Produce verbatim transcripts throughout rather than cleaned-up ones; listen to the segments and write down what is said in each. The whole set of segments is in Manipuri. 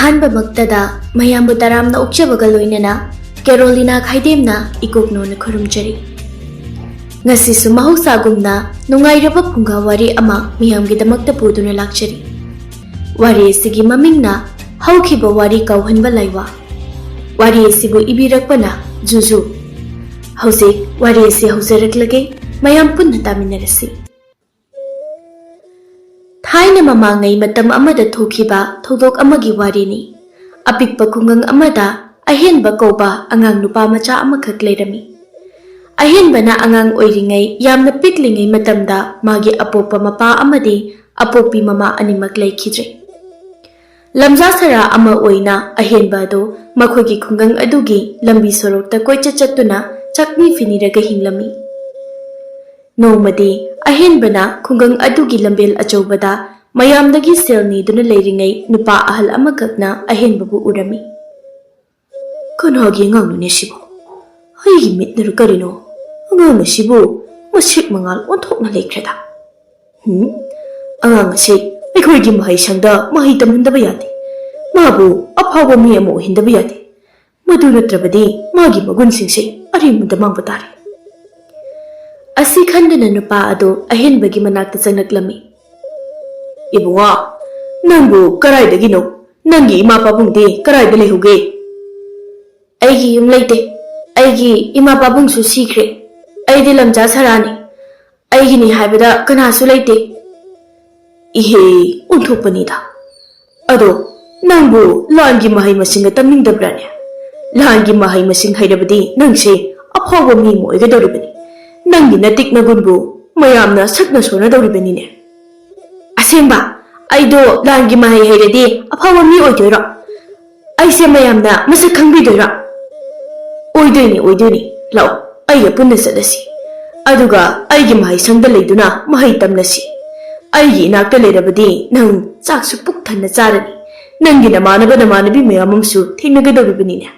ꯑꯍꯥꯟꯕꯃꯛꯇꯗ ꯃꯌꯥꯝꯕꯨ ꯇꯔꯥꯝꯅ ꯑꯣꯛꯆꯕꯒ ꯂꯣꯏꯅꯅ ꯀꯦꯔꯣꯂꯤꯅꯥ ꯈꯥꯏꯗꯦꯝꯅ ꯏꯀꯣꯛꯅꯣꯅ ꯈꯨꯔꯨꯝꯖꯔꯤ꯫ ꯉꯁꯤꯁꯨ ꯃꯍꯧꯁꯥꯒꯨꯝꯅ ꯅꯨꯡꯉꯥꯏꯔꯕ ꯐꯨꯡꯒꯥ ꯋꯥꯔꯤ ꯑꯃ ꯃꯤꯌꯥꯝꯒꯤꯗꯃꯛꯇ ꯄꯨꯗꯨꯅ ꯂꯥꯛꯆꯔꯤ꯫ ꯋꯥꯔꯤ ꯑꯁꯤꯒꯤ ꯃꯃꯤꯡꯅ ꯍꯧꯈꯤꯕ ꯋꯥꯔꯤ ꯀꯥꯎꯍꯟꯕ ꯂꯥꯏꯋꯥ꯫ ꯋꯥꯔꯤ ꯑꯁꯤꯕꯨ ꯏꯕꯤꯔꯛꯄꯅ ꯖꯨꯖꯨ꯫ ꯍꯧꯖꯤꯛ ꯋꯥꯔꯤ ꯑꯁꯤ ꯍꯧꯖꯔꯛꯂꯒꯦ, ꯃꯌꯥꯝ ꯄꯨꯟꯅ ꯇꯥꯃꯤꯟꯅꯔꯁꯤ꯫ ꯊꯥꯏꯅ ꯃꯃꯥꯡꯉꯩ ꯃꯇꯝ ꯑꯃꯗ ꯊꯣꯛꯈꯤꯕ ꯊꯧꯗꯣꯛ ꯑꯃꯒꯤ ꯋꯥꯔꯤꯅꯤ꯫ ꯑꯄꯤꯛꯄ ꯈꯨꯡꯒꯪ ꯑꯃꯗ ꯑꯍꯦꯟꯕ ꯀꯧꯕ ꯑꯉꯥꯡ ꯅꯨꯄꯥ ꯃꯆꯥ ꯑꯃꯈꯛ ꯂꯩꯔꯝꯃꯤ꯫ ꯑꯍꯦꯟꯕꯅ ꯑꯉꯥꯡ ꯑꯣꯏꯔꯤꯉꯩ, ꯌꯥꯝꯅ ꯄꯤꯛꯂꯤꯉꯩ ꯃꯇꯝꯗ ꯃꯥꯒꯤ ꯑꯄꯣꯛꯄ ꯃꯄꯥ ꯑꯃꯗꯤ ꯑꯄꯣꯛꯄꯤ ꯃꯃꯥ ꯑꯅꯤꯃꯛ ꯂꯩꯈꯤꯗ꯭ꯔꯦ꯫ ꯂꯝꯖꯥ ꯁꯔꯥ ꯑꯃ ꯑꯣꯏꯅ ꯑꯍꯦꯟꯕ ꯑꯗꯨ ꯃꯈꯣꯏꯒꯤ ꯈꯨꯡꯒꯪ ꯑꯗꯨꯒꯤ ꯂꯝꯕꯤ ꯁꯣꯔꯣꯛꯇ ꯀꯣꯏꯆꯠ ꯆꯠꯇꯨꯅ ꯆꯥꯛꯅꯤ ꯐꯤꯅꯤꯔꯒ ꯍꯤꯡꯂꯝꯃꯤ꯫ ꯅꯣꯡꯃꯗꯤ ꯑꯍꯦꯟꯕꯅ ꯈꯨꯡꯒꯪ ꯑꯗꯨꯒꯤ ꯂꯝꯕꯦꯜ ꯑꯆꯧꯕꯗ ꯃꯌꯥꯝꯗꯒꯤ ꯁꯦꯜ ꯅꯤꯗꯨꯅ ꯂꯩꯔꯤꯉꯩ ꯅꯨꯄꯥ ꯑꯍꯜ ꯑꯃꯈꯛꯅ ꯑꯍꯦꯟꯕꯕꯨ ꯎꯔꯝꯃꯤ꯫ "ꯀꯅꯥꯒꯤ ꯑꯉꯥꯡꯅꯣꯅꯦ ꯁꯤꯕꯣ? ꯑꯩꯒꯤ ꯃꯤꯠꯅꯔ ꯀꯔꯤꯅꯣ? ꯑꯉꯥꯡ ꯑꯁꯤꯕꯨ ꯃꯁꯤꯛ ꯃꯉꯥꯜ ꯑꯣꯟꯊꯣꯛꯅ ꯂꯩꯈ꯭ꯔꯦꯗ꯫ ꯍꯨꯝ, ꯑꯉꯥꯡ ꯑꯁꯤ ꯑꯩꯈꯣꯏꯒꯤ ꯃꯍꯩꯁꯪꯗ ꯃꯍꯩ ꯇꯝꯍꯟꯗꯕ ꯌꯥꯗꯦ꯫ ꯃꯥꯕꯨ ꯑꯐꯥꯎꯕ ꯃꯤ ꯑꯃ ꯑꯣꯏꯍꯟꯗꯕ ꯌꯥꯗꯦ꯫ ꯃꯗꯨ ꯅꯠꯇ꯭ꯔꯕꯗꯤ ꯃꯥꯒꯤ ꯃꯒꯨꯟꯁꯤꯡꯁꯦ ꯑꯔꯦꯝꯕꯗ ꯃꯥꯡꯕ ꯇꯥꯔꯦ"꯫ ꯑꯁꯤ ꯈꯟꯗꯨꯅ ꯅꯨꯄꯥ ꯑꯗꯨ ꯑꯍꯦꯟꯕꯒꯤ ꯃꯅꯥꯛꯇ ꯆꯪꯂꯛꯂꯝꯃꯤ꯫ "ꯏꯕꯨꯡꯉꯣ, ꯅꯪꯕꯨ ꯀꯗꯥꯏꯗꯒꯤꯅꯣ? ꯅꯪꯒꯤ ꯏꯃꯥ ꯄꯥꯕꯨꯡꯗꯤ ꯀꯗꯥꯏꯗ ꯂꯩꯍꯧꯒꯦ?" "ꯑꯩꯒꯤ ꯌꯨꯝ ꯂꯩꯇꯦ꯫ ꯑꯩꯒꯤ ꯏꯃꯥ ꯄꯥꯕꯨꯡꯁꯨ ꯁꯤꯈ꯭ꯔꯦ꯫ ꯑꯩꯗꯤ ꯂꯝꯖꯥ ꯁꯔꯥꯅꯤ꯫ ꯑꯩꯒꯤꯅꯤ ꯍꯥꯏꯕꯗ ꯀꯅꯥꯁꯨ ꯂꯩꯇꯦ"꯫ "ꯏꯍꯦ, ꯑꯣꯟꯊꯣꯛꯄꯅꯤꯗ꯫ ꯑꯗꯣ ꯅꯪꯕꯨ ꯂꯥꯟꯒꯤ ꯃꯍꯩ ꯃꯁꯤꯡꯒ ꯇꯝꯅꯤꯡꯗꯕ꯭ꯔꯥꯅꯦ? ꯂꯥꯟꯒꯤ ꯃꯍꯩ ꯃꯁꯤꯡ ꯍꯩꯔꯕꯗꯤ ꯅꯪꯁꯦ ꯑꯐꯥꯎꯕ ꯃꯤ ꯑꯃ ꯑꯣꯏꯒꯗꯧꯔꯤꯕꯅꯤ꯫ ꯅꯪꯒꯤ ꯅꯇꯤꯛ ꯅꯒꯨꯟꯕꯨ ꯃꯌꯥꯝꯅ ꯁꯛꯅ ꯁꯣꯟꯅꯗꯧꯔꯤꯕꯅꯤꯅꯦ"꯫ "ꯑꯁꯦꯡꯕ? ꯑꯩꯗꯣ ꯂꯥꯟꯒꯤ ꯃꯍꯩ ꯍꯩꯔꯗꯤ ꯑꯐꯥꯎꯕ ꯃꯤ ꯑꯣꯏꯗꯣꯏꯔꯣ? ꯑꯩꯁꯦ ꯃꯌꯥꯝꯅ ꯃꯁꯛ ꯈꯪꯕꯤꯗꯣꯏꯔꯣ?" "ꯑꯣꯏꯗꯣꯏꯅꯤ, ꯑꯣꯏꯗꯣꯏꯅꯤ꯫ ꯂꯥꯛꯑꯣ, ꯑꯩꯒ ꯄꯨꯟꯅ ꯆꯠꯂꯁꯤ꯫ ꯑꯗꯨꯒ ꯑꯩꯒꯤ ꯃꯍꯩꯁꯪꯗ ꯂꯩꯗꯨꯅ ꯃꯍꯩ ꯇꯝꯂꯁꯤ꯫ ꯑꯩꯒꯤ ꯏꯅꯥꯛꯇ ꯂꯩꯔꯕꯗꯤ ꯅꯪ ꯆꯥꯛꯁꯨ ꯄꯨꯛ ꯊꯟꯅ ꯆꯥꯔꯅꯤ꯫ ꯅꯪꯒꯤ ꯅꯃꯥꯟꯅꯕ ꯅꯃꯥꯟꯅꯕꯤ ꯃꯌꯥꯝ ꯑꯃꯁꯨ ꯊꯦꯡꯅꯒꯗꯧꯔꯤꯕꯅꯤꯅꯦ"꯫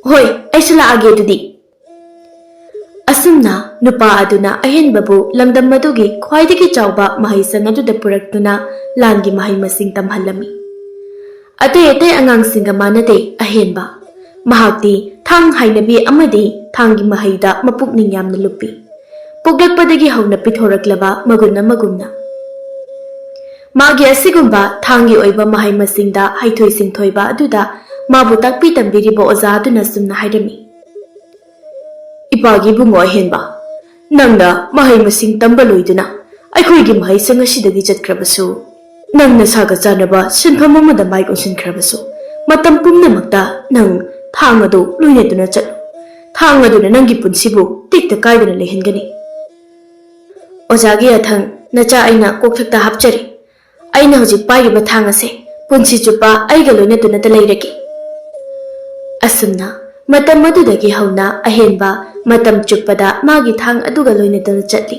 "ꯍꯣꯏ, ꯑꯩꯁꯨ ꯂꯥꯛꯑꯒꯦ ꯑꯗꯨꯗꯤ"꯫ ꯑꯁꯨꯝꯅ ꯅꯨꯄꯥ ꯑꯗꯨꯅ ꯑꯍꯦꯟꯕꯕꯨ ꯂꯝꯗꯝ ꯑꯗꯨꯒꯤ ꯈ꯭ꯋꯥꯏꯗꯒꯤ ꯆꯥꯎꯕ ꯃꯍꯩꯁꯪ ꯑꯗꯨꯗ ꯄꯨꯔꯛꯇꯨꯅ ꯂꯥꯟꯒꯤ ꯃꯍꯩ ꯃꯁꯤꯡ ꯇꯝꯍꯜꯂꯝꯃꯤ꯫ ꯑꯇꯩ ꯑꯇꯩ ꯑꯉꯥꯡꯁꯤꯡꯒ ꯃꯥꯟꯅꯗꯦ ꯑꯍꯦꯟꯕ꯫ ꯃꯍꯥꯛꯇꯤ ꯊꯥꯡ ꯍꯩꯅꯕꯤ ꯑꯃꯗꯤ ꯊꯥꯡꯒꯤ ꯃꯍꯩꯗ ꯃꯄꯨꯛꯅꯤꯡ ꯌꯥꯝꯅ ꯂꯨꯞꯄꯤ꯫ ꯄꯣꯛꯂꯛꯄꯗꯒꯤ ꯍꯧꯅ ꯄꯤꯊꯣꯔꯛꯂꯕ ꯃꯒꯨꯟ ꯑꯃꯒꯨꯝꯅ꯫ ꯃꯥꯒꯤ ꯑꯁꯤꯒꯨꯝꯕ ꯊꯥꯡꯒꯤ ꯑꯣꯏꯕ ꯃꯍꯩ ꯃꯁꯤꯡꯗ ꯍꯩꯊꯣꯏ ꯁꯤꯡꯊꯣꯏꯕ ꯑꯗꯨꯗ ꯃꯥꯕꯨ ꯇꯥꯛꯄꯤ ꯇꯝꯕꯤꯔꯤꯕ ꯑꯣꯖꯥ ꯑꯗꯨꯅ ꯁꯨꯝꯅ ꯍꯥꯏꯔꯝꯃꯤ, "ꯏꯄꯥꯒꯤ ꯏꯕꯨꯡꯉꯣ ꯑꯍꯦꯟꯕ, ꯅꯪꯅ ꯃꯍꯩ ꯃꯁꯤꯡ ꯇꯝꯕ ꯂꯣꯏꯗꯨꯅ ꯑꯩꯈꯣꯏꯒꯤ ꯃꯍꯩꯁꯪ ꯑꯁꯤꯗꯒꯤ ꯆꯠꯈ꯭ꯔꯕꯁꯨ, ꯅꯪ ꯅꯁꯥꯒ ꯆꯥꯟꯅꯕ ꯁꯤꯟꯐꯝ ꯑꯃꯗ ꯃꯥꯏ ꯑꯣꯟꯁꯤꯟꯈ꯭ꯔꯕꯁꯨ, ꯃꯇꯝ ꯄꯨꯝꯅꯃꯛꯇ ꯅꯪ ꯊꯥꯡ ꯑꯗꯨ ꯂꯣꯏꯅꯗꯨꯅ ꯆꯠꯂꯨ꯫ ꯊꯥꯡ ꯑꯗꯨꯅ ꯅꯪꯒꯤ ꯄꯨꯟꯁꯤꯕꯨ ꯇꯦꯛꯇ ꯀꯥꯏꯗꯅ ꯂꯩꯍꯟꯒꯅꯤ꯫" ꯑꯣꯖꯥꯒꯤ ꯌꯥꯊꯪ ꯅꯆꯥ ꯑꯩꯅ ꯀꯣꯛꯊꯛꯇ ꯍꯥꯞꯆꯔꯤ꯫ ꯑꯩꯅ ꯍꯧꯖꯤꯛ ꯄꯥꯏꯔꯤꯕ ꯊꯥꯡ ꯑꯁꯦ ꯄꯨꯟꯁꯤ ꯆꯨꯞꯄ ꯑꯩꯒ ꯂꯣꯏꯅꯗꯨꯅꯇ ꯂꯩꯔꯒꯦ꯫ ꯑꯁꯨꯝꯅ ꯃꯇꯝ ꯑꯗꯨꯗꯒꯤ ꯍꯧꯅ ꯑꯍꯦꯟꯕ ꯃꯇꯝ ꯆꯨꯞꯄꯗ ꯃꯥꯒꯤ ꯊꯥꯡ ꯑꯗꯨꯒ ꯂꯣꯏꯅꯗꯨꯅ ꯆꯠꯂꯤ꯫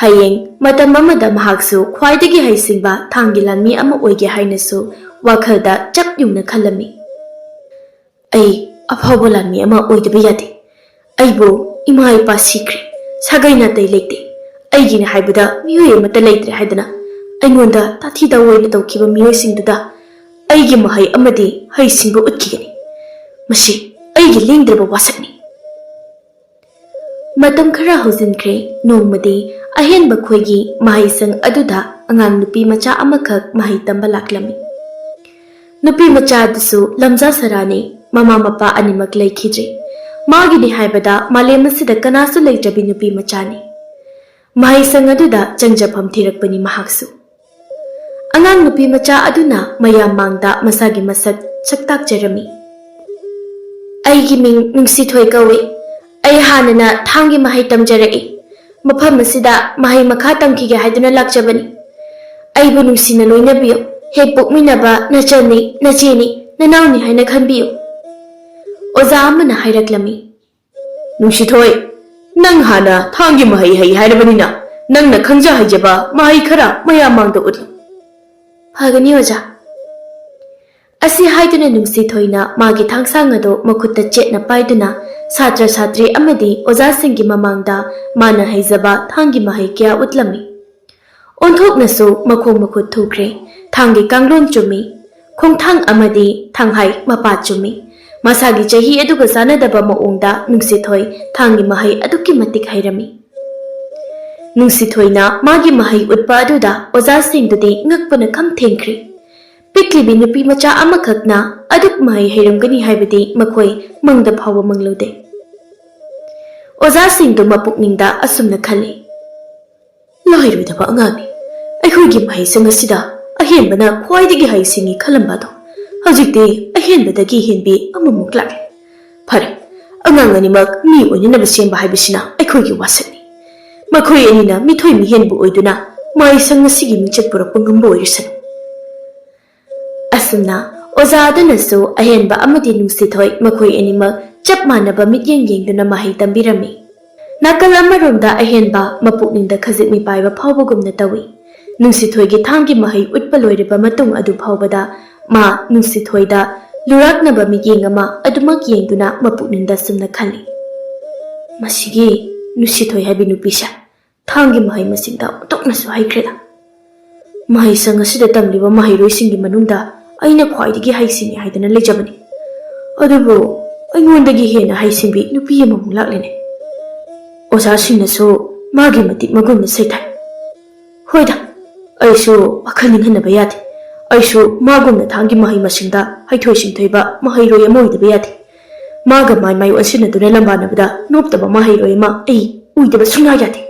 ꯍꯌꯦꯡ ꯃꯇꯝ ꯑꯃꯗ ꯃꯍꯥꯛꯁꯨ ꯈ꯭ꯋꯥꯏꯗꯒꯤ ꯍꯩꯁꯤꯡꯕ ꯊꯥꯡꯒꯤ ꯂꯥꯟꯃꯤ ꯑꯃ ꯑꯣꯏꯒꯦ ꯍꯥꯏꯅꯁꯨ ꯋꯥꯈꯜꯗ ꯆꯞ ꯌꯨꯡꯅ ꯈꯜꯂꯝꯃꯤ꯫ "ꯑꯩ ꯑꯐꯥꯎꯕ ꯂꯥꯟꯃꯤ ꯑꯃ ꯑꯣꯏꯗꯕ ꯌꯥꯗꯦ꯫ ꯑꯩꯕꯨ ꯏꯃꯥ ꯏꯄꯥ ꯁꯤꯈ꯭ꯔꯦ, ꯁꯥꯒꯩ ꯅꯥꯇꯩ ꯂꯩꯇꯦ, ꯑꯩꯒꯤꯅꯤ ꯍꯥꯏꯕꯗ ꯃꯤꯑꯣꯏ ꯑꯃꯠꯇ ꯂꯩꯇ꯭ꯔꯦ" ꯍꯥꯏꯗꯅ ꯑꯩꯉꯣꯟꯗ ꯇꯥꯊꯤ ꯇꯥꯑꯣꯏꯅ ꯇꯧꯈꯤꯕ ꯃꯤꯑꯣꯏꯁꯤꯡꯗꯨꯗ ꯑꯩꯒꯤ ꯃꯍꯩ ꯑꯃꯗꯤ ꯍꯩꯁꯤꯡꯕ ꯎꯠꯈꯤꯒꯅꯤ꯫ ꯃꯁꯤ ꯑꯩꯒꯤ ꯂꯦꯡꯗ꯭ꯔꯕ ꯋꯥꯁꯛꯅꯤ꯫ ꯃꯇꯝ ꯈꯔ ꯍꯧꯖꯤꯟꯈ꯭ꯔꯦ꯫ ꯅꯣꯡꯃꯗꯤ ꯑꯍꯦꯟꯕ ꯈꯣꯏꯒꯤ ꯃꯍꯩꯁꯪ ꯑꯗꯨꯗ ꯑꯉꯥꯡ ꯅꯨꯄꯤ ꯃꯆꯥ ꯑꯃꯈꯛ ꯃꯍꯩ ꯇꯝꯕ ꯂꯥꯛꯂꯝꯃꯤ꯫ ꯅꯨꯄꯤ ꯃꯆꯥ ꯑꯗꯨꯁꯨ ꯂꯝꯖꯥ ꯁꯔꯥꯅꯤ, ꯃꯃꯥ ꯃꯄꯥ ꯑꯅꯤꯃꯛ ꯂꯩꯈꯤꯗ꯭ꯔꯦ꯫ ꯃꯥꯒꯤꯅꯤ ꯍꯥꯏꯕꯗ ꯃꯥꯂꯦꯝ ꯑꯁꯤꯗ ꯀꯅꯥꯁꯨ ꯂꯩꯇ꯭ꯔꯕꯤ ꯅꯨꯄꯤ ꯃꯆꯥꯅꯤ꯫ ꯃꯍꯩꯁꯪ ꯑꯗꯨꯗ ꯆꯪꯖꯐꯝ ꯊꯤꯔꯛꯄꯅꯤ ꯃꯍꯥꯛꯁꯨ꯫ ꯑꯉꯥꯡ ꯅꯨꯄꯤ ꯃꯆꯥ ꯑꯗꯨꯅ ꯃꯌꯥꯝ ꯃꯥꯡꯗ ꯃꯁꯥꯒꯤ ꯃꯁꯛ ꯁꯛꯇꯥꯛꯆꯔꯝꯃꯤ꯫ "ꯑꯩꯒꯤ ꯃꯤꯡ ꯅꯨꯡꯁꯤꯊꯣꯏ ꯀꯧꯏ꯫ ꯑꯩ ꯍꯥꯟꯅꯅ ꯊꯥꯡꯒꯤ ꯃꯍꯩ ꯇꯝꯖꯔꯛꯏ꯫ ꯃꯐꯝ ꯑꯁꯤꯗ ꯃꯍꯩ ꯃꯈꯥ ꯇꯝꯈꯤꯒꯦ ꯍꯥꯏꯗꯨꯅ ꯂꯥꯛꯆꯕꯅꯤ꯫ ꯑꯩꯕꯨ ꯅꯨꯡꯁꯤꯅ ꯂꯣꯏꯅꯕꯤꯌꯨ꯫ ꯍꯦꯛ ꯄꯣꯛꯃꯤꯟꯅꯕ ꯅꯆꯟꯅꯤ, ꯅꯆꯦꯅꯤ, ꯅꯅꯥꯎꯅꯤ ꯍꯥꯏꯅ ꯈꯟꯕꯤꯌꯨ꯫" ꯑꯣꯖꯥ ꯑꯃꯅ ꯍꯥꯏꯔꯛꯂꯝꯃꯤ, "ꯅꯨꯡꯁꯤꯊꯣꯏ, ꯅꯪ ꯍꯥꯟꯅ ꯊꯥꯡꯒꯤ ꯃꯍꯩ ꯍꯩ ꯍꯥꯏꯔꯕꯅꯤꯅ ꯅꯪꯅ ꯈꯪꯖ ꯍꯩꯖꯕ ꯃꯍꯩ ꯈꯔ ꯃꯌꯥꯝ ꯃꯥꯡꯗ ꯎꯠꯂꯨ꯫" "ꯐꯒꯅꯤ ꯑꯣꯖꯥ꯫" ꯑꯁꯤ ꯍꯥꯏꯗꯨꯅ ꯅꯨꯡꯁꯤꯊꯣꯏꯅ ꯃꯥꯒꯤ ꯊꯥꯡꯁꯥꯡ ꯑꯗꯨ ꯃꯈꯨꯠꯇ ꯆꯦꯠꯅ ꯄꯥꯏꯗꯨꯅ ꯁꯥꯇ꯭ꯔ ꯁꯥꯇ꯭ꯔꯤ ꯑꯃꯗꯤ ꯑꯣꯖꯥꯁꯤꯡꯒꯤ ꯃꯃꯥꯡꯗ ꯃꯥꯅ ꯍꯩꯖꯕ ꯊꯥꯡꯒꯤ ꯃꯍꯩ ꯀꯌꯥ ꯎꯠꯂꯝꯃꯤ꯫ ꯑꯣꯟꯊꯣꯛꯅꯁꯨ ꯃꯈꯣꯡ ꯃꯈꯨꯠ ꯊꯨꯈ꯭ꯔꯦ꯫ ꯊꯥꯡꯒꯤ ꯀꯥꯡꯂꯣꯟ ꯆꯨꯝꯃꯤ꯫ ꯈꯣꯡꯊꯥꯡ ꯑꯃꯗꯤ ꯊꯥꯡꯍꯥꯏ ꯃꯄꯥ ꯆꯨꯝꯃꯤ꯫ ꯃꯁꯥꯒꯤ ꯆꯍꯤ ꯑꯗꯨꯒ ꯆꯥꯟꯅꯗꯕ ꯃꯑꯣꯡꯗ ꯅꯨꯡꯁꯤꯊꯣꯏ ꯊꯥꯡꯒꯤ ꯃꯍꯩ ꯑꯗꯨꯛꯀꯤ ꯃꯇꯤꯛ ꯍꯩꯔꯝꯃꯤ꯫ ꯅꯨꯡꯁꯤꯊꯣꯏꯅ ꯃꯥꯒꯤ ꯃꯍꯩ ꯎꯠꯄ ꯑꯗꯨꯗ ꯑꯣꯖꯥꯁꯤꯡꯗꯨꯗꯤ ꯉꯛꯄꯅ ꯈꯝ ꯊꯦꯡꯈ꯭ꯔꯦ꯫ ꯄꯤꯛꯂꯤꯕꯤ ꯅꯨꯄꯤ ꯃꯆꯥ ꯑꯃꯈꯛꯅ ꯑꯗꯨꯛ ꯃꯍꯩ ꯍꯩꯔꯝꯒꯅꯤ ꯍꯥꯏꯕꯗꯤ ꯃꯈꯣꯏ ꯃꯪꯗ ꯐꯥꯎꯕ ꯃꯪꯂꯨꯗꯦ꯫ ꯑꯣꯖꯥꯁꯤꯡꯗꯨ ꯃꯄꯨꯛꯅꯤꯡꯗ ꯑꯁꯨꯝꯅ ꯈꯜꯂꯤ, "ꯂꯥꯏꯔꯣꯏꯗꯕ ꯑꯉꯥꯡꯅꯤ꯫ ꯑꯩꯈꯣꯏꯒꯤ ꯃꯍꯩꯁꯪ ꯑꯁꯤꯗ ꯑꯍꯦꯟꯕꯅ ꯈ꯭ꯋꯥꯏꯗꯒꯤ ꯍꯩꯁꯤꯡꯉꯤ ꯈꯜꯂꯝꯕ ꯑꯗꯣ ꯍꯧꯖꯤꯛꯇꯤ ꯑꯍꯦꯟꯕꯗꯒꯤ ꯍꯦꯟꯕꯤ ꯑꯃꯃꯨꯛ ꯂꯥꯛꯂꯦ꯫ ꯐꯔꯦ, ꯑꯉꯥꯡ ꯑꯅꯤꯃꯛ ꯃꯤ ꯑꯣꯏꯅꯅꯕ ꯁꯦꯝꯕ ꯍꯥꯏꯕꯁꯤꯅ ꯑꯩꯈꯣꯏꯒꯤ ꯋꯥꯁꯛꯅꯤ꯫ ꯃꯈꯣꯏ ꯑꯅꯤꯅ ꯃꯤꯊꯣꯏ ꯃꯤꯍꯦꯟꯕ ꯑꯣꯏꯗꯨꯅ ꯃꯍꯩꯁꯪ ꯑꯁꯤꯒꯤ ꯃꯤꯡꯆꯠ ꯄꯨꯔꯛꯄ ꯉꯝꯕ ꯑꯣꯏꯔꯁꯅꯨ꯫" ꯑꯁꯨꯝꯅ ꯑꯣꯖꯥ ꯑꯗꯨꯅꯁꯨ ꯑꯍꯦꯟꯕ ꯑꯃꯗꯤ ꯅꯨꯡꯁꯤꯊꯣꯏ ꯃꯈꯣꯏ ꯑꯅꯤꯃꯛ ꯆꯞ ꯃꯥꯟꯅꯕ ꯃꯤꯠꯌꯦꯡ ꯌꯦꯡꯗꯨꯅ ꯃꯍꯩ ꯇꯝꯕꯤꯔꯝꯃꯤ꯫ ꯅꯥꯀꯜ ꯑꯃꯔꯣꯝꯗ ꯑꯍꯦꯟꯕ ꯃꯄꯨꯛꯅꯤꯡꯗ ꯈꯖꯤꯛ ꯃꯤꯄꯥꯏꯕ ꯐꯥꯎꯕꯒꯨꯝꯅ ꯇꯧꯏ꯫ ꯅꯨꯡꯁꯤꯊꯣꯏꯒꯤ ꯊꯥꯡꯒꯤ ꯃꯍꯩ ꯎꯠꯄ ꯂꯣꯏꯔꯕ ꯃꯇꯨꯡ ꯑꯗꯨ ꯐꯥꯎꯕꯗ ꯃꯥ ꯅꯨꯡꯁꯤꯊꯣꯏꯗ ꯂꯨꯔꯥꯛꯅꯕ ꯃꯤꯠꯌꯦꯡ ꯑꯃ ꯑꯗꯨꯃꯛ ꯌꯦꯡꯗꯨꯅ ꯃꯄꯨꯛꯅꯤꯡꯗ ꯁꯨꯝꯅ ꯈꯜꯂꯤ, "ꯃꯁꯤꯒꯤ ꯅꯨꯡꯁꯤꯊꯣꯏ ꯍꯥꯏꯕꯤ ꯅꯨꯄꯤꯁꯦ ꯊꯥꯡꯒꯤ ꯃꯍꯩ ꯃꯁꯤꯡꯗ ꯑꯣꯟꯊꯣꯛꯅꯁꯨ ꯍꯩꯈ꯭ꯔꯦꯗ꯫ ꯃꯍꯩꯁꯪ ꯑꯁꯤꯗ ꯇꯝꯂꯤꯕ ꯃꯍꯩꯔꯣꯏꯁꯤꯡꯒꯤ ꯃꯅꯨꯡꯗ ꯑꯩꯅ ꯈ꯭ꯋꯥꯏꯗꯒꯤ ꯍꯩꯁꯤꯡꯉꯤ ꯍꯥꯏꯗꯅ ꯂꯩꯖꯕꯅꯤ꯫ ꯑꯗꯨꯕꯨ ꯑꯩꯉꯣꯟꯗꯒꯤ ꯍꯦꯟꯅ ꯍꯩꯁꯤꯡꯕꯤ ꯅꯨꯄꯤ ꯑꯃꯃꯨꯛ ꯂꯥꯛꯂꯤꯅꯦ꯫ ꯑꯣꯖꯥꯁꯤꯡꯅꯁꯨ ꯃꯥꯒꯤ ꯃꯇꯤꯛ ꯃꯒꯨꯟꯗ ꯁꯩꯊꯥꯏ꯫ ꯍꯣꯏꯗ, ꯑꯩꯁꯨ ꯋꯥꯈꯜ ꯅꯤꯡꯍꯟꯅꯕ ꯌꯥꯗꯦ꯫ ꯑꯩꯁꯨ ꯃꯥꯒꯨꯝꯅ ꯊꯥꯡꯒꯤ ꯃꯍꯩ ꯃꯁꯤꯡꯗ ꯍꯩꯊꯣꯏ ꯁꯤꯡꯊꯣꯏꯕ ꯃꯍꯩꯔꯣꯏ ꯑꯃ ꯑꯣꯏꯗꯕ ꯌꯥꯗꯦ꯫ ꯃꯥꯒ ꯃꯥꯏ ꯃꯥꯏ ꯑꯣꯟꯁꯤꯟꯅꯗꯨꯅ ꯂꯝꯕꯥꯅꯕꯗ ꯅꯣꯞꯇꯕ ꯃꯍꯩꯔꯣꯏ ꯑꯃ ꯑꯩ ꯑꯣꯏꯗꯕ ꯁꯨꯡꯌꯥ ꯌꯥꯗꯦ꯫"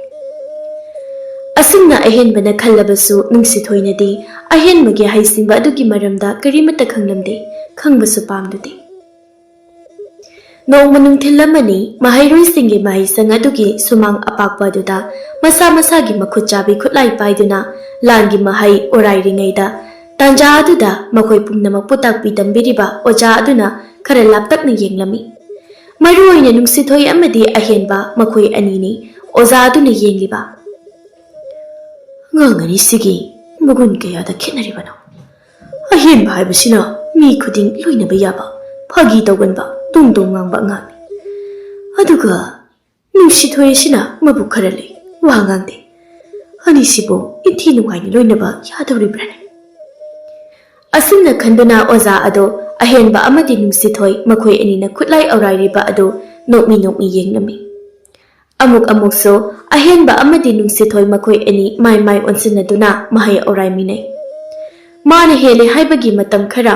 ꯑꯁꯨꯝꯅ ꯑꯍꯦꯟꯕꯅ ꯈꯜꯂꯕꯁꯨ ꯅꯨꯡꯁꯤꯊꯣꯏꯅꯗꯤ ꯑꯍꯦꯟꯕꯒꯤ ꯍꯩꯁꯤꯡꯕ ꯑꯗꯨꯒꯤ ꯃꯔꯝꯗ ꯀꯔꯤꯃꯠꯇ ꯈꯪꯂꯝꯗꯦ, ꯈꯪꯕꯁꯨ ꯄꯥꯝꯂꯨꯗꯦ꯫ ꯅꯣꯡꯃ ꯅꯨꯡꯊꯤꯜ ꯑꯃꯅꯤ, ꯃꯍꯩꯔꯣꯏꯁꯤꯡꯒꯤ ꯃꯍꯩꯁꯪ ꯑꯗꯨꯒꯤ ꯁꯨꯃꯥꯡ ꯑꯄꯥꯛꯄ ꯑꯗꯨꯗ ꯃꯁꯥ ꯃꯁꯥꯒꯤ ꯃꯈꯨꯠ ꯆꯥꯕꯤ ꯈꯨꯠꯂꯥꯏ ꯄꯥꯏꯗꯨꯅ ꯂꯥꯟꯒꯤ ꯃꯍꯩ ꯑꯣꯔꯥꯏꯔꯤꯉꯩꯗ, ꯇꯥꯟꯖꯥ ꯑꯗꯨꯗ ꯃꯈꯣꯏ ꯄꯨꯝꯅꯃꯛꯄꯨ ꯇꯥꯛꯄꯤ ꯇꯝꯕꯤꯔꯤꯕ ꯑꯣꯖꯥ ꯑꯗꯨꯅ ꯈꯔ ꯂꯥꯞꯇꯛꯅ ꯌꯦꯡꯂꯝꯃꯤ꯫ ꯃꯔꯨ ꯑꯣꯏꯅ ꯅꯨꯡꯁꯤꯊꯣꯏ ꯑꯃꯗꯤ ꯑꯍꯦꯟꯕ ꯃꯈꯣꯏ ꯑꯅꯤꯅꯤ ꯑꯣꯖꯥ ꯑꯗꯨꯅ ꯌꯦꯡꯂꯤꯕ꯫ "ꯑꯉꯥꯡ ꯑꯅꯤꯁꯤꯒꯤ ꯃꯒꯨꯟ ꯀꯌꯥꯗ ꯈꯦꯠꯅꯔꯤꯕꯅꯣ! ꯑꯍꯦꯟꯕ ꯍꯥꯏꯕꯁꯤꯅ ꯃꯤ ꯈꯨꯗꯤꯡ ꯂꯣꯏꯅꯕ ꯌꯥꯕ, ꯐꯥꯒꯤ ꯇꯧꯒꯟꯕ, ꯗꯣꯡ ꯗꯣꯡ ꯉꯥꯡꯕ ꯑꯉꯥꯡꯅꯤ꯫ ꯑꯗꯨꯒ ꯅꯨꯡꯁꯤꯊꯣꯏ ꯑꯁꯤꯅ ꯃꯕꯨꯛ ꯈꯔ ꯂꯩ, ꯋꯥ ꯉꯥꯡꯗꯦ꯫ ꯑꯅꯤꯁꯤꯕꯨ ꯏꯟꯊꯤ ꯅꯨꯡꯉꯥꯏꯅ ꯂꯣꯏꯅꯕ ꯌꯥꯗꯧꯔꯤꯕ꯭ꯔꯥꯅꯦ?" ꯑꯁꯨꯝꯅ ꯈꯟꯗꯨꯅ ꯑꯣꯖꯥ ꯑꯗꯣ ꯑꯍꯦꯟꯕ ꯑꯃꯗꯤ ꯅꯨꯡꯁꯤꯊꯣꯏ ꯃꯈꯣꯏ ꯑꯅꯤꯅ ꯈꯨꯠꯂꯥꯏ ꯑꯧꯔꯥꯏꯔꯤꯕ ꯑꯗꯨ ꯅꯣꯛꯃꯤ ꯅꯣꯛꯃꯤ ꯌꯦꯡꯂꯝꯃꯤ꯫ ꯑꯃꯨꯛ ꯑꯃꯨꯛꯁꯨ ꯑꯍꯦꯟꯕ ꯑꯃꯗꯤ ꯅꯨꯡꯁꯤꯊꯣꯏ ꯃꯈꯣꯏ ꯑꯅꯤ ꯃꯥꯏ ꯃꯥꯏ ꯑꯣꯟꯁꯤꯟꯅꯗꯨꯅ ꯃꯍꯩ ꯑꯧꯔꯥꯏꯃꯤꯟꯅꯩ꯫ ꯃꯥꯅ ꯍꯦꯜꯂꯦ ꯍꯥꯏꯕꯒꯤ ꯃꯇꯝ ꯈꯔ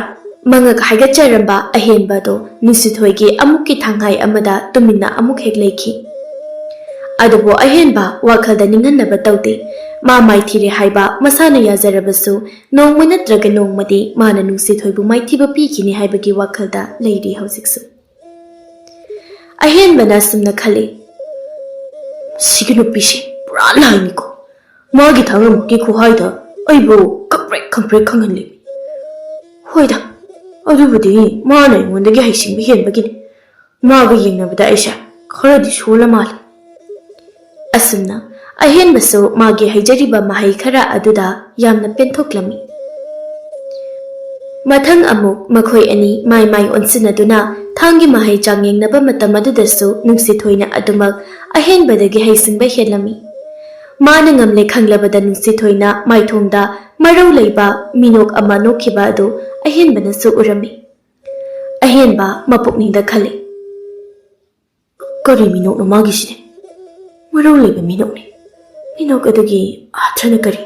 ꯃꯉꯛ ꯍꯥꯏꯒꯠꯆꯔꯝꯕ ꯑꯍꯦꯟꯕ ꯑꯗꯣ ꯅꯨꯡꯁꯤꯊꯣꯏꯒꯤ ꯑꯃꯨꯛꯀꯤ ꯊꯥꯡꯍꯥꯏ ꯑꯃꯗ ꯇꯨꯃꯤꯟꯅ ꯑꯃꯨꯛ ꯍꯦꯛ ꯂꯩꯈꯤ꯫ ꯑꯗꯨꯕꯨ ꯑꯍꯦꯟꯕ ꯋꯥꯈꯜꯗ ꯅꯤꯡꯍꯟꯅꯕ ꯇꯧꯗꯦ꯫ ꯃꯥ ꯃꯥꯏꯊꯤꯔꯦ ꯍꯥꯏꯕ ꯃꯁꯥꯅ ꯌꯥꯖꯔꯕꯁꯨ ꯅꯣꯡꯃ ꯅꯠꯇ꯭ꯔꯒ ꯅꯣꯡꯃꯗꯤ ꯃꯥꯅ ꯅꯨꯡꯁꯤꯊꯣꯏꯕꯨ ꯃꯥꯏꯊꯤꯕ ꯄꯤꯈꯤꯅꯤ ꯍꯥꯏꯕꯒꯤ ꯋꯥꯈꯜꯗ ꯂꯩꯔꯤ ꯍꯧꯖꯤꯛꯁꯨ꯫ ꯑꯍꯦꯟꯕꯅ ꯑꯁꯨꯝꯅ ꯈꯜꯂꯤ, "ꯁꯤꯒꯤ ꯅꯨꯄꯤꯁꯤ ꯄꯨꯔꯥ ꯂꯥꯏꯅꯤꯀꯣ꯫ ꯃꯥꯒꯤ ꯊꯥꯡ ꯑꯃꯨꯛꯀꯤ ꯈꯨꯍꯥꯏꯗ ꯑꯩꯕꯨ ꯈꯪꯄ꯭ꯔꯦꯛ ꯈꯪꯄ꯭ꯔꯦꯛ ꯈꯪꯍꯜꯂꯤ꯫ ꯍꯣꯏꯗ, ꯑꯗꯨꯕꯨꯗꯤ ꯃꯥꯅ ꯑꯩꯉꯣꯟꯗꯒꯤ ꯍꯩꯁꯤꯡꯕ ꯍꯦꯟꯕꯒꯤꯅꯤ꯫ ꯃꯥꯒ ꯌꯦꯡꯅꯕꯗ ꯑꯩꯁꯦ ꯈꯔꯗꯤ ꯁꯣꯜꯂ ꯃꯥꯜꯂꯦ"꯫ ꯑꯁꯨꯝꯅ ꯑꯍꯦꯟꯕꯁꯨ ꯃꯥꯒꯤ ꯍꯩꯖꯔꯤꯕ ꯃꯍꯩ ꯈꯔ ꯑꯗꯨꯗ ꯌꯥꯝꯅ ꯄꯦꯟꯊꯣꯛꯂꯝꯃꯤ꯫ ꯃꯊꯪ ꯑꯃꯨꯛ ꯃꯈꯣꯏ ꯑꯅꯤ ꯃꯥꯏ ꯃꯥꯏ ꯑꯣꯟꯁꯤꯟꯅꯗꯨꯅ ꯊꯥꯡꯒꯤ ꯃꯍꯩ ꯆꯥꯡꯌꯦꯡꯅꯕ ꯃꯇꯝ ꯑꯗꯨꯗꯁꯨ ꯅꯨꯡꯁꯤꯊꯣꯏꯅ ꯑꯗꯨꯃꯛ ꯑꯍꯦꯟꯕꯗꯒꯤ ꯍꯩꯁꯤꯡꯕ ꯍꯦꯜꯂꯝꯃꯤ꯫ ꯃꯥꯅ ꯉꯝꯂꯦ ꯈꯪꯂꯕꯗ ꯅꯨꯡꯁꯤꯊꯣꯏꯅ ꯃꯥꯏꯊꯣꯡꯗ ꯃꯔꯧ ꯂꯩꯕ ꯃꯤꯅꯣꯛ ꯑꯃ ꯅꯣꯛꯈꯤꯕ ꯑꯗꯨ ꯑꯍꯦꯟꯕꯅꯁꯨ ꯎꯔꯝꯃꯤ꯫ ꯑꯍꯦꯟꯕ ꯃꯄꯨꯛꯅꯤꯡꯗ ꯈꯜꯂꯤ, "ꯀꯔꯤ ꯃꯤꯅꯣꯛꯅꯣ ꯃꯥꯒꯤꯁꯤꯗꯤ? ꯃꯔꯧ ꯂꯩꯕ ꯃꯤꯅꯣꯛꯅꯤ꯫ ꯃꯤꯅꯣꯛ ꯑꯗꯨꯒꯤ ꯑꯥꯔꯊꯅ ꯀꯔꯤ?"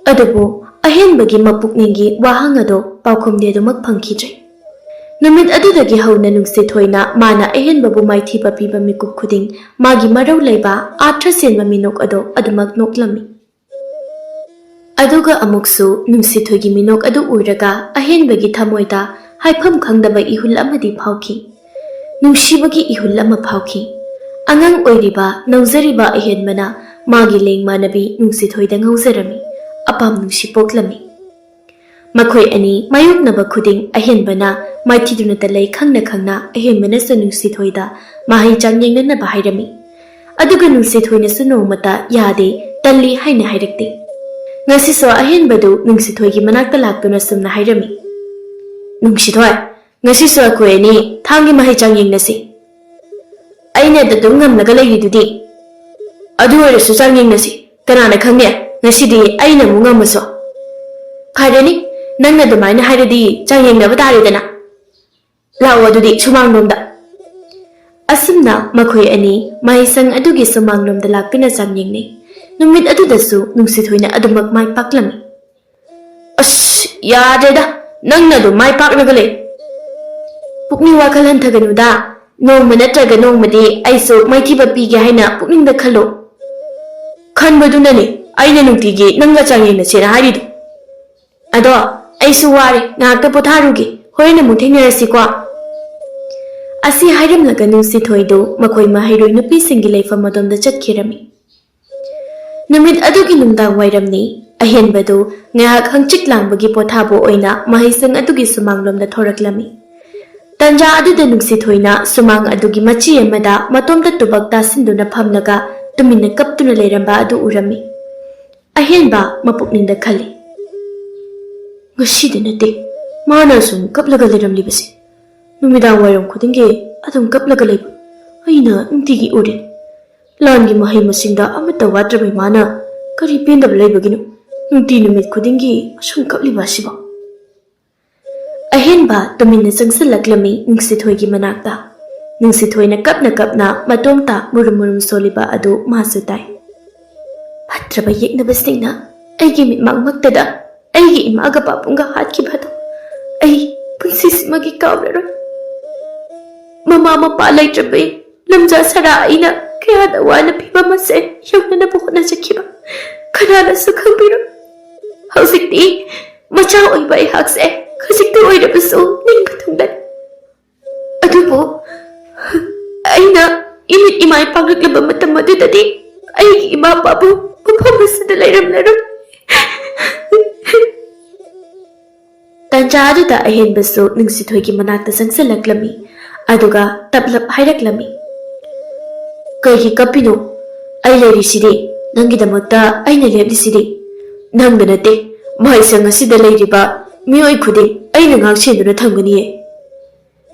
ꯑꯗꯨꯕꯨ ꯑꯍꯦꯟꯕꯒꯤ ꯃꯄꯨꯛꯅꯤꯡꯒꯤ ꯋꯥꯍꯪ ꯑꯗꯣ ꯄꯥꯎꯈꯨꯝꯗꯤ ꯑꯗꯨꯃꯛ ꯐꯪꯈꯤꯗ꯭ꯔꯦ꯫ ꯅꯨꯃꯤꯠ ꯑꯗꯨꯗꯒꯤ ꯍꯧꯅ ꯅꯨꯡꯁꯤꯊꯣꯏꯅ ꯃꯥꯅ ꯑꯍꯦꯟꯕꯕꯨ ꯃꯥꯏꯊꯤꯕ ꯄꯤꯕ ꯃꯤꯀꯨꯞ ꯈꯨꯗꯤꯡ ꯃꯥꯒꯤ ꯃꯔꯧ ꯂꯩꯕ ꯑꯥꯔꯊ ꯁꯦꯟꯕ ꯃꯤꯅꯣꯛ ꯑꯗꯣ ꯑꯗꯨꯃꯛ ꯅꯣꯛꯂꯝꯃꯤ꯫ ꯑꯗꯨꯒ ꯑꯃꯨꯛꯁꯨ ꯅꯨꯡꯁꯤꯊꯣꯏꯒꯤ ꯃꯤꯅꯣꯛ ꯑꯗꯨ ꯎꯔꯒ ꯑꯍꯦꯟꯕꯒꯤ ꯊꯃꯣꯏꯗ ꯍꯥꯏꯐꯝ ꯈꯪꯗꯕ ꯏꯍꯨꯜ ꯑꯃꯗꯤ ꯐꯥꯎꯈꯤ꯫ ꯅꯨꯡꯁꯤꯕꯒꯤ ꯏꯍꯨꯜ ꯑꯃ ꯐꯥꯎꯈꯤ꯫ ꯑꯉꯥꯡ ꯑꯣꯏꯔꯤꯕ ꯅꯧꯖꯔꯤꯕ ꯑꯍꯦꯟꯕꯅ ꯃꯥꯒꯤ ꯂꯦꯡꯃꯥꯟꯅꯕꯤ ꯅꯨꯡꯁꯤꯊꯣꯏꯗ ꯉꯥꯎꯖꯔꯝꯃꯤ, ꯑꯄꯥꯝ ꯅꯨꯡꯁꯤ ꯄꯣꯛꯂꯝꯃꯤ꯫ ꯃꯈꯣꯏ ꯑꯅꯤ ꯃꯥꯌꯣꯛꯅꯕ ꯈꯨꯗꯤꯡ ꯑꯍꯦꯟꯕꯅ ꯃꯥꯏꯊꯤꯗꯨꯅꯇ ꯂꯩ ꯈꯪꯅ ꯈꯪꯅ ꯑꯍꯦꯟꯕꯅꯁꯨ ꯅꯨꯡꯁꯤꯊꯣꯏꯗ ꯃꯍꯩ ꯆꯥꯡ ꯌꯦꯡꯅꯅꯕ ꯍꯥꯏꯔꯝꯃꯤ꯫ ꯑꯗꯨꯒ ꯅꯨꯡꯁꯤꯊꯣꯏꯅꯁꯨ ꯅꯣꯡꯃꯇ ꯌꯥꯗꯦ, ꯇꯜꯂꯤ ꯍꯥꯏꯅ ꯍꯥꯏꯔꯛꯇꯦ꯫ ꯉꯁꯤꯁꯨ ꯑꯍꯦꯟꯕꯗꯨ ꯅꯨꯡꯁꯤꯊꯣꯏꯒꯤ ꯃꯅꯥꯛꯇ ꯂꯥꯛꯇꯨꯅ ꯁꯨꯝꯅ ꯍꯥꯏꯔꯝꯃꯤ, "ꯅꯨꯡꯁꯤꯊꯣꯏ, ꯉꯁꯤꯁꯨ ꯑꯩꯈꯣꯏ ꯑꯅꯤ ꯊꯥꯡꯒꯤ ꯃꯍꯩ ꯆꯥꯡ ꯌꯦꯡꯅꯁꯤ꯫ ꯑꯩꯅ ꯑꯗꯨꯝ ꯉꯝꯂꯒ ꯂꯩꯔꯤꯗꯨꯗꯤ꯫ ꯑꯗꯨ ꯑꯣꯏꯔꯁꯨ ꯆꯥꯡ ꯌꯦꯡꯅꯁꯤ꯫ ꯀꯅꯥꯅ ꯈꯪꯅꯤ, ꯉꯁꯤꯗꯤ ꯑꯩꯅ ꯑꯃꯨꯛ ꯉꯝꯃꯁꯨ꯫ ꯐꯔꯦꯅꯤ, "ꯅꯪꯅ ꯑꯗꯨꯃꯥꯏꯅ ꯍꯥꯏꯔꯗꯤ ꯆꯥꯡꯌꯦꯡꯅꯕ ꯇꯥꯔꯦꯗꯅ꯫ ꯂꯥꯛꯑꯣ ꯑꯗꯨꯗꯤ ꯁꯨꯃꯥꯡꯂꯣꯝꯗ꯫" ꯑꯁꯨꯝꯅ ꯃꯈꯣꯏ ꯑꯅꯤ ꯃꯍꯩꯁꯪ ꯑꯗꯨꯒꯤ ꯁꯨꯃꯥꯡꯂꯣꯝꯗ ꯂꯥꯛꯇꯨꯅ ꯆꯥꯡꯌꯦꯡꯅꯩ꯫ ꯅꯨꯃꯤꯠ ꯑꯗꯨꯗꯁꯨ ꯅꯨꯡꯁꯤꯊꯣꯏꯅ ꯑꯗꯨꯃꯛ ꯃꯥꯏ ꯄꯥꯛꯂꯝꯃꯤ꯫ "ꯑꯁ, ꯌꯥꯗ꯭ꯔꯦꯗ, ꯅꯪꯅ ꯑꯗꯨꯝ ꯃꯥꯏ ꯄꯥꯛꯂꯒ ꯂꯩ꯫ ꯄꯨꯛꯅꯤꯡ ꯋꯥꯈꯜ ꯍꯟꯊꯒꯅꯨꯗ꯫ ꯅꯣꯡꯃ ꯅꯠꯇ꯭ꯔꯒ ꯅꯣꯡꯃꯗꯤ ꯑꯩꯁꯨ ꯃꯥꯏꯊꯤꯕ ꯄꯤꯒꯦ ꯍꯥꯏꯅ ꯄꯨꯛꯅꯤꯡꯗ ꯈꯜꯂꯣ꯫ ꯈꯟꯕꯗꯨꯅꯅꯦ ꯑꯩꯅ ꯅꯨꯡꯇꯤꯒꯤ ꯅꯪꯒ ꯆꯥꯡꯌꯦꯡꯅꯁꯦꯅ ꯍꯥꯏꯔꯤꯗꯣ꯫ ꯑꯗꯣ ꯑꯩꯁꯨ ꯋꯥꯔꯦ, ꯉꯥꯏꯍꯥꯛꯇ ꯄꯣꯊꯥꯔꯨꯒꯦ, ꯍꯣꯔꯦꯟ ꯑꯃꯨꯛ ꯊꯦꯡꯅꯔꯁꯤꯀꯣ꯫" ꯑꯁꯤ ꯍꯥꯏꯔꯝꯂꯒ ꯅꯨꯡꯁꯤꯊꯣꯏꯗꯨ ꯃꯈꯣꯏ ꯃꯍꯩꯔꯣꯏ ꯅꯨꯄꯤꯁꯤꯡꯒꯤ ꯂꯩꯐꯝ ꯑꯗꯣꯝꯗ ꯆꯠꯈꯤꯔꯝꯃꯤ꯫ ꯅꯨꯃꯤꯠ ꯑꯗꯨꯒꯤ ꯅꯨꯡꯗꯥꯡ ꯋꯥꯏꯔꯝꯅꯤ꯫ ꯑꯍꯦꯟꯕꯗꯨ ꯉꯥꯏꯍꯥꯛ ꯍꯪꯆꯤꯠ ꯂꯥꯡꯕꯒꯤ ꯄꯣꯊꯥꯕ ꯑꯣꯏꯅ ꯃꯍꯩꯁꯪ ꯑꯗꯨꯒꯤ ꯁꯨꯃꯥꯡꯂꯣꯝꯗ ꯊꯣꯔꯛꯂꯝꯃꯤ꯫ ꯇꯟꯖꯥ ꯑꯗꯨꯗ ꯅꯨꯡꯁꯤꯊꯣꯏꯅ ꯁꯨꯃꯥꯡ ꯑꯗꯨꯒꯤ ꯃꯆꯤ ꯑꯃꯗ ꯃꯇꯣꯝꯇ ꯇꯨꯕꯛ ꯇꯥꯁꯤꯟꯗꯨꯅ ꯐꯝꯂꯒ ꯇꯨꯃꯤꯟꯅ ꯀꯞꯇꯨꯅ ꯂꯩꯔꯝꯕ ꯑꯗꯨ ꯎꯔꯝꯃꯤ꯫ ꯑꯍꯦꯟꯕ ꯃꯄꯨꯛꯅꯤꯡꯗ ꯈꯜꯂꯤ, "ꯉꯁꯤꯗ ꯅꯠꯇꯦ ꯃꯥꯅ ꯑꯁꯨꯝ ꯀꯞꯂꯒ ꯂꯩꯔꯝꯂꯤꯕꯁꯦ꯫ ꯅꯨꯃꯤꯗꯥꯡ ꯋꯥꯏꯔꯝ ꯈꯨꯗꯤꯡꯒꯤ ꯑꯗꯨꯝ ꯀꯞꯂꯒ ꯂꯩꯕ ꯑꯩꯅ ꯅꯨꯡꯇꯤꯒꯤ ꯎꯔꯦ꯫ ꯂꯥꯟꯒꯤ ꯃꯍꯩ ꯃꯁꯤꯡꯗ ꯑꯃꯠꯇ ꯋꯥꯠꯇ꯭ꯔꯕ ꯏꯃꯥꯅ ꯀꯔꯤ ꯄꯦꯟꯗꯕ ꯂꯩꯕꯒꯤꯅꯣ ꯅꯨꯡꯇꯤ ꯅꯨꯃꯤꯠ ꯈꯨꯗꯤꯡꯒꯤ ꯑꯁꯨꯝ ꯀꯞꯂꯤꯕ ꯑꯁꯤꯕꯣ?" ꯑꯍꯦꯟꯕ ꯇꯨꯃꯤꯟꯅ ꯆꯪꯁꯤꯜꯂꯛꯂꯝꯃꯤ ꯅꯨꯡꯁꯤꯊꯣꯏꯒꯤ ꯃꯅꯥꯛꯇ꯫ ꯅꯨꯡꯁꯤꯊꯣꯏꯅ ꯀꯞꯅ ꯀꯞꯅ ꯃꯇꯣꯝꯇ ꯃꯨꯔꯨꯝ ꯃꯨꯔꯨꯝ ꯁꯣꯜꯂꯤꯕ ꯑꯗꯨ ꯃꯥꯁꯨ ꯇꯥꯏ꯫ "ꯐꯠꯇ꯭ꯔꯕ ꯌꯦꯛꯅꯕꯁꯤꯡꯅ ꯑꯩꯒꯤ ꯃꯤꯠꯃꯥꯡꯃꯛꯇꯗ ꯑꯩꯒꯤ ꯏꯃꯥꯒ ꯄꯥꯕꯨꯡꯒ ꯍꯥꯠꯈꯤꯕ ꯑꯗꯨ ꯑꯩ ꯄꯨꯟꯁꯤꯁꯤꯃꯒꯤ ꯀꯥꯎꯔꯔꯣꯏ꯫ ꯃꯃꯥ ꯃꯄꯥ ꯂꯩꯇ꯭ꯔꯕ ꯂꯝꯖꯥ ꯁꯔꯥ ꯑꯩꯅ ꯀꯌꯥꯗ ꯋꯥꯅ ꯐꯤꯕꯝ ꯑꯁꯦ ꯌꯧꯅꯅꯕ ꯍꯣꯠꯅꯖꯈꯤꯕ ꯀꯅꯥꯅꯁꯨ ꯈꯪꯕꯤꯔꯣꯏ꯫ ꯍꯧꯖꯤꯛꯇꯤ ꯃꯆꯥ ꯑꯣꯏꯕ ꯑꯩꯍꯥꯛꯁꯦ ꯈꯖꯤꯛꯇ ꯑꯣꯏꯔꯕꯁꯨ ꯅꯤꯡꯕ ꯊꯨꯡꯂꯦ꯫ ꯑꯗꯨꯕꯨ ꯑꯩꯅ ꯏꯃꯤꯠ ꯏꯃꯥꯏ ꯄꯥꯡꯂꯛꯂꯕ ꯃꯇꯝ ꯑꯗꯨꯗꯗꯤ ꯑꯩꯒꯤ ꯏꯃꯥ ꯄꯥꯕꯨꯡ ꯃꯐꯝ ꯑꯁꯤꯗ ꯂꯩꯔꯝꯂꯔꯣꯏ꯫" ꯇꯟꯖꯥ ꯑꯗꯨꯗ ꯑꯍꯦꯟꯕꯁꯨ ꯅꯨꯡꯁꯤꯊꯣꯏꯒꯤ ꯃꯅꯥꯛꯇ ꯆꯪꯁꯤꯜꯂꯛꯂꯝꯃꯤ꯫ ꯑꯗꯨꯒ ꯇꯞꯂꯞ ꯍꯥꯏꯔꯛꯂꯝꯃꯤ, "ꯀꯩꯒꯤ ꯀꯞꯄꯤꯅꯣ? ꯑꯩ ꯂꯩꯔꯤꯁꯤꯗꯤ, ꯅꯪꯒꯤꯗꯃꯛꯇ ꯑꯩꯅ ꯂꯦꯞꯂꯤꯁꯤꯗꯤ꯫ ꯅꯪꯗ ꯅꯠꯇꯦ, ꯃꯍꯩꯁꯪ ꯑꯁꯤꯗ ꯂꯩꯔꯤꯕ ꯃꯤꯑꯣꯏ ꯈꯨꯗꯤꯡ ꯑꯩꯅ ꯉꯥꯛ ꯁꯦꯟꯗꯨꯅ ꯊꯝꯒꯅꯤꯌꯦ꯫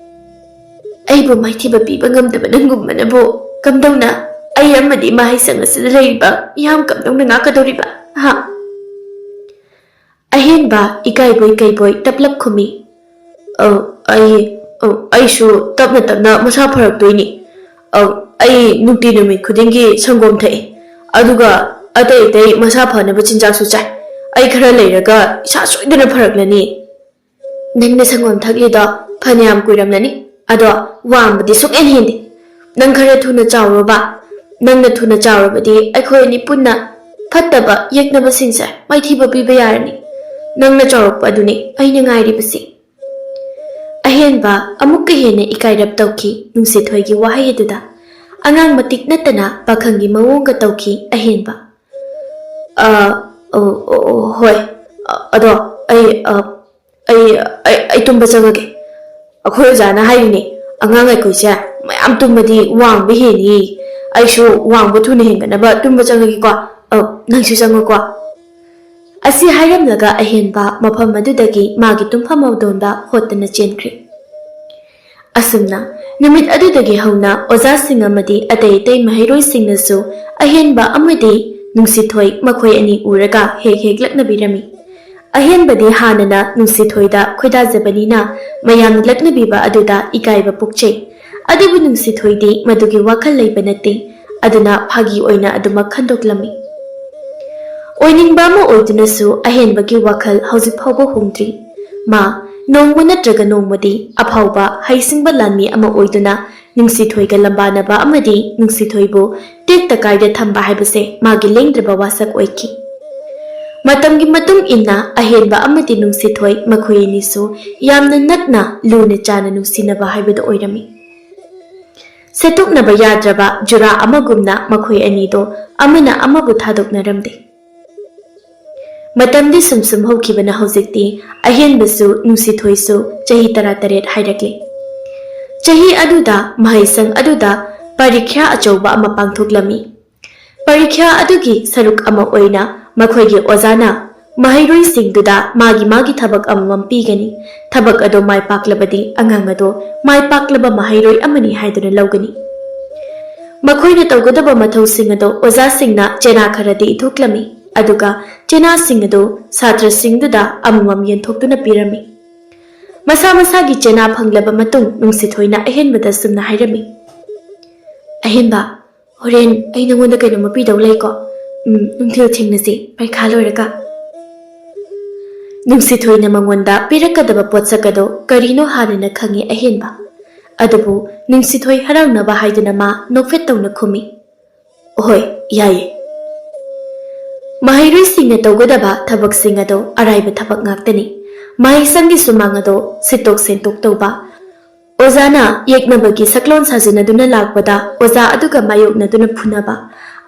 ꯑꯩꯕꯨ ꯃꯥꯏꯊꯤꯕ ꯄꯤꯕ ꯉꯝꯗꯕ ꯅꯪꯒꯨꯝꯕꯅꯕꯨ ꯀꯝꯗꯧꯅ ꯑꯩ ꯑꯃꯗꯤ ꯃꯍꯩꯁꯪ ꯑꯁꯤꯗ ꯂꯩꯔꯤꯕ ꯃꯤꯌꯥꯝ ꯀꯝꯗꯧꯅ ꯉꯥꯛꯀꯗꯧꯔꯤꯕ? ꯍꯥ?" ꯑꯍꯦꯟꯕ ꯏꯀꯥꯏꯕꯣꯏ ꯀꯩꯕꯣꯏ ꯇꯞꯂꯞ ꯈꯨꯝꯃꯤ꯫ "ꯑꯧ, ꯑꯩ, ꯑꯧ, ꯑꯩꯁꯨ ꯇꯞꯅ ꯇꯞꯅ ꯃꯁꯥ ꯐꯔꯛꯇꯣꯏꯅꯤ꯫ ꯑꯧ, ꯑꯩ ꯅꯨꯡꯇꯤ ꯅꯨꯃꯤꯠ ꯈꯨꯗꯤꯡꯒꯤ ꯁꯪꯒꯣꯝ ꯊꯛꯏ꯫ ꯑꯗꯨꯒ ꯑꯇꯩ ꯑꯇꯩ ꯃꯁꯥ ꯐꯅꯕ ꯆꯤꯟꯖꯥꯛꯁꯨ ꯆꯥꯏ꯫ ꯑꯩ ꯈꯔ ꯂꯩꯔꯒ ꯏꯁꯥ ꯁꯣꯏꯗꯅ ꯐꯔꯛꯂꯅꯤ꯫" "ꯅꯪꯅ ꯁꯪꯒꯣꯝ ꯊꯛꯂꯤꯗꯣ ꯐꯅꯌꯥꯝ ꯀꯨꯏꯔꯝꯂꯅꯤ꯫ ꯑꯗꯣ ꯋꯥꯡꯕꯗꯤ ꯁꯨꯡꯍꯦꯟ ꯍꯦꯟꯗꯦ꯫ ꯅꯪ ꯈꯔ ꯊꯨꯅ ꯆꯥꯎꯔꯣꯕ꯫ ꯅꯪꯅ ꯊꯨꯅ ꯆꯥꯎꯔꯕꯗꯤ ꯑꯩꯈꯣꯏ ꯑꯅꯤ ꯄꯨꯟꯅ ꯐꯠꯇꯕ ꯌꯦꯛꯅꯕꯁꯤꯡꯁꯦ ꯃꯥꯏꯊꯤꯕ ꯄꯤꯕ ꯌꯥꯔꯅꯤ꯫ ꯅꯪꯅ ꯆꯥꯎꯔꯛꯄ ꯑꯗꯨꯅꯤ ꯑꯩꯅ ꯉꯥꯏꯔꯤꯕꯁꯤ꯫" ꯑꯍꯦꯟꯕ ꯑꯃꯨꯛꯀ ꯍꯦꯟꯅ ꯏꯀꯥꯏꯔꯞ ꯇꯧꯈꯤ ꯅꯨꯡꯁꯤꯊꯣꯏꯒꯤ ꯋꯥꯍꯩ ꯑꯗꯨꯗ꯫ ꯑꯉꯥꯡ ꯃꯇꯤꯛ ꯅꯠꯇꯅ ꯄꯥꯈꯪꯒꯤ ꯃꯑꯣꯡꯒ ꯇꯧꯈꯤ ꯑꯍꯦꯟꯕ꯫ "ꯑ, ꯑꯣ, ꯑꯣ, ꯑꯣ, ꯍꯣꯏ꯫ ꯑ, ꯑꯗꯣ ꯑꯩ, ꯑ, ꯑꯩ, ꯑꯩ, ꯑꯩ ꯇꯨꯝꯕ ꯆꯪꯉꯒꯦ꯫ ꯑꯩꯈꯣꯏ ꯑꯣꯖꯥꯅ ꯍꯥꯏꯔꯤꯅꯦ, ꯑꯉꯥꯡ ꯑꯩꯈꯣꯏꯁꯦ ꯃꯌꯥꯝ ꯇꯨꯝꯕꯗꯤ ꯋꯥꯡꯕ ꯍꯦꯜꯂꯤ꯫ ꯑꯩꯁꯨ ꯋꯥꯡꯕ ꯊꯨꯅ ꯍꯦꯟꯒꯠꯅꯕ ꯇꯨꯝꯕ ꯆꯪꯉꯒꯦꯀꯣ꯫ ꯑꯧ, ꯅꯪꯁꯨ ꯆꯪꯉꯨꯀꯣ꯫" ꯑꯁꯤ ꯍꯥꯏꯔꯝꯂꯒ ꯑꯍꯦꯟꯕ ꯃꯐꯝ ꯑꯗꯨꯗꯒꯤ ꯃꯥꯒꯤ ꯇꯨꯝꯐꯝ ꯃꯗꯣꯟꯗ ꯍꯣꯠꯇꯅ ꯆꯦꯟꯈ꯭ꯔꯦ꯫ ꯑꯁꯨꯝꯅ ꯅꯨꯃꯤꯠ ꯑꯗꯨꯗꯒꯤ ꯍꯧꯅ ꯑꯣꯖꯥꯁꯤꯡ ꯑꯃꯗꯤ ꯑꯇꯩ ꯑꯇꯩ ꯃꯍꯩꯔꯣꯏꯁꯤꯡꯅꯁꯨ ꯑꯍꯦꯟꯕ ꯑꯃꯗꯤ ꯅꯨꯡꯁꯤꯊꯣꯏ ꯃꯈꯣꯏ ꯑꯅꯤ ꯎꯔꯒ ꯍꯦꯛ ꯍꯦꯛ ꯂꯛꯅꯕꯤꯔꯝꯃꯤ꯫ ꯑꯍꯦꯟꯕꯗꯤ ꯍꯥꯟꯅꯅ ꯅꯨꯡꯁꯤꯊꯣꯏꯗ ꯈꯣꯏꯗꯥꯖꯕꯅꯤꯅ ꯃꯌꯥꯝꯅ ꯂꯛꯅꯕꯤꯕ ꯑꯗꯨꯗ ꯏꯀꯥꯏꯕ ꯄꯣꯛꯆꯩ꯫ ꯑꯗꯨꯕꯨ ꯅꯨꯡꯁꯤꯊꯣꯏꯗꯤ ꯃꯗꯨꯒꯤ ꯋꯥꯈꯜ ꯂꯩꯕ ꯅꯠꯇꯦ꯫ ꯑꯗꯨꯅ ꯐꯥꯒꯤ ꯑꯣꯏꯅ ꯑꯗꯨꯃꯛ ꯈꯟꯗꯣꯛꯂꯝꯃꯤ꯫ ꯑꯣꯏꯅꯤꯡꯕ ꯑꯃ ꯑꯣꯏꯗꯨꯅꯁꯨ ꯑꯍꯦꯟꯕꯒꯤ ꯋꯥꯈꯜ ꯍꯧꯖꯤꯛ ꯐꯥꯎꯕ ꯍꯣꯡꯗ꯭ꯔꯤ꯫ ꯃꯥ ꯅꯣꯡꯃ ꯅꯠꯇ꯭ꯔꯒ ꯅꯣꯡꯃꯗꯤ ꯑꯐꯥꯎꯕ ꯍꯩꯁꯤꯡꯕ ꯂꯥꯟꯃꯤ ꯑꯃ ꯑꯣꯏꯗꯨꯅ ꯅꯨꯡꯁꯤꯊꯣꯏꯒ ꯂꯝꯕꯥꯅꯕ ꯑꯃꯗꯤ ꯅꯨꯡꯁꯤꯊꯣꯏꯕꯨ ꯇꯦꯛꯇ ꯀꯥꯏꯗ ꯊꯝꯕ ꯍꯥꯏꯕꯁꯦ ꯃꯥꯒꯤ ꯂꯦꯡꯗ꯭ꯔꯕ ꯋꯥꯁꯛ ꯑꯣꯏꯈꯤ꯫ ꯃꯇꯝꯒꯤ ꯃꯇꯨꯡ ꯏꯟꯅ ꯑꯍꯦꯟꯕ ꯑꯃꯗꯤ ꯅꯨꯡꯁꯤꯊꯣꯏ ꯃꯈꯣꯏ ꯑꯅꯤꯁꯨ ꯌꯥꯝꯅ ꯅꯛꯅ ꯂꯨꯅ ꯆꯥꯅ ꯅꯨꯡꯁꯤꯅꯕ ꯍꯥꯏꯕꯗꯨ ꯑꯣꯏꯔꯝꯃꯤ꯫ ꯁꯦꯠꯇꯣꯛꯅꯕ ꯌꯥꯗ꯭ꯔꯕ ꯖꯨꯔꯥ ꯑꯃꯒꯨꯝꯅ ꯃꯈꯣꯏ ꯑꯅꯤꯗꯣ ꯑꯃꯅ ꯑꯃꯕꯨ ꯊꯥꯗꯣꯛꯅꯔꯝꯗꯦ꯫ ꯃꯇꯝꯗꯤ ꯁꯨꯝ ꯁꯨꯝ ꯍꯧꯈꯤꯕꯅ ꯍꯧꯖꯤꯛꯇꯤ ꯑꯍꯦꯟꯕꯁꯨ ꯅꯨꯡꯁꯤꯊꯣꯏꯁꯨ ꯆꯍꯤ ꯇꯔꯥꯇꯔꯦꯠ ꯍꯥꯏꯔꯛꯂꯤ꯫ ꯆꯍꯤ ꯑꯗꯨꯗ ꯃꯍꯩꯁꯪ ꯑꯗꯨꯗ ꯄꯔꯤꯈ꯭ꯌꯥ ꯑꯆꯧꯕ ꯑꯃ ꯄꯥꯡꯊꯣꯛꯂꯝꯃꯤ꯫ ꯄꯔꯤꯈ꯭ꯌꯥ ꯑꯗꯨꯒꯤ ꯁꯔꯨꯛ ꯑꯃ ꯑꯣꯏꯅ ꯃꯈꯣꯏꯒꯤ ꯑꯣꯖꯥꯅ ꯃꯍꯩꯔꯣꯏꯁꯤꯡꯗꯨꯗ ꯃꯥꯒꯤ ꯃꯥꯒꯤ ꯊꯕꯛ ꯑꯃꯃꯝ ꯄꯤꯒꯅꯤ꯫ ꯊꯕꯛ ꯑꯗꯨ ꯃꯥꯏ ꯄꯥꯛꯂꯕꯗꯤ ꯑꯉꯥꯡ ꯑꯗꯨ ꯃꯥꯏ ꯄꯥꯛꯂꯕ ꯃꯍꯩꯔꯣꯏ ꯑꯃꯅꯤ ꯍꯥꯏꯗꯨꯅ ꯂꯧꯒꯅꯤ꯫ ꯃꯈꯣꯏꯅ ꯇꯧꯒꯗꯕ ꯃꯊꯧꯁꯤꯡ ꯑꯗꯨ ꯑꯣꯖꯥꯁꯤꯡꯅ ꯆꯦꯔꯥ ꯈꯔꯗꯤ ꯏꯊꯣꯛꯂꯝꯃꯤ꯫ ꯑꯗꯨꯒ ꯆꯦꯅꯥꯁꯤꯡ ꯑꯗꯨ ꯁꯥꯇ꯭ꯔꯁꯤꯡꯗꯨꯗ ꯑꯃꯃꯝ ꯌꯦꯟꯊꯣꯛꯇꯨꯅ ꯄꯤꯔꯝꯃꯤ꯫ ꯃꯁꯥ ꯃꯁꯥꯒꯤ ꯆꯦꯅꯥ ꯐꯪꯂꯕ ꯃꯇꯨꯡ ꯅꯨꯡꯁꯤꯊꯣꯏꯅ ꯑꯍꯦꯟꯕꯗ ꯁꯨꯝꯅ ꯍꯥꯏꯔꯝꯃꯤ, "ꯑꯍꯦꯟꯕ, ꯍꯣꯔꯦꯟ ꯑꯩ ꯅꯉꯣꯟꯗ ꯀꯩꯅꯣꯝꯃ ꯄꯤꯗꯧ ꯂꯩꯀꯣ꯫ ꯎꯝ, ꯅꯨꯡꯊꯤꯜ ꯊꯦꯡꯅꯁꯤ, ꯄꯔꯤꯈꯥ ꯂꯣꯏꯔꯒ꯫" ꯅꯨꯡꯁꯤꯊꯣꯏꯅ ꯃꯉꯣꯟꯗ ꯄꯤꯔꯛꯀꯗꯕ ꯄꯣꯠꯁꯛ ꯑꯗꯣ ꯀꯔꯤꯅꯣ ꯍꯥꯟꯅꯅ ꯈꯪꯉꯤ ꯑꯍꯦꯟꯕ꯫ ꯑꯗꯨꯕꯨ ꯅꯨꯡꯁꯤꯊꯣꯏ ꯍꯔꯥꯎꯅꯕ ꯍꯥꯏꯗꯨꯅ ꯃꯥ ꯅꯣꯛꯐꯦꯠ ꯇꯧꯅ ꯈꯨꯝꯃꯤ, "ꯍꯣꯏ, ꯌꯥꯏꯌꯦ꯫" ꯃꯍꯩꯔꯣꯏꯁꯤꯡꯅ ꯇꯧꯒꯗꯕ ꯊꯕꯛꯁꯤꯡ ꯑꯗꯣ ꯑꯔꯥꯏꯕ ꯊꯕꯛ ꯉꯥꯛꯇꯅꯤ꯫ ꯃꯍꯩꯁꯪꯒꯤ ꯁꯨꯃꯥꯡ ꯑꯗꯣ ꯁꯤꯠꯇꯣꯛ ꯁꯦꯡꯇꯣꯛ ꯇꯧꯕ, ꯑꯣꯖꯥꯅ ꯌꯦꯛꯅꯕꯒꯤ ꯁꯛꯂꯣꯟ ꯁꯥꯖꯤꯟꯅꯗꯨꯅ ꯂꯥꯛꯄꯗ ꯑꯣꯖꯥ ꯑꯗꯨꯒ ꯃꯥꯌꯣꯛꯅꯗꯨꯅ ꯐꯨꯅꯕ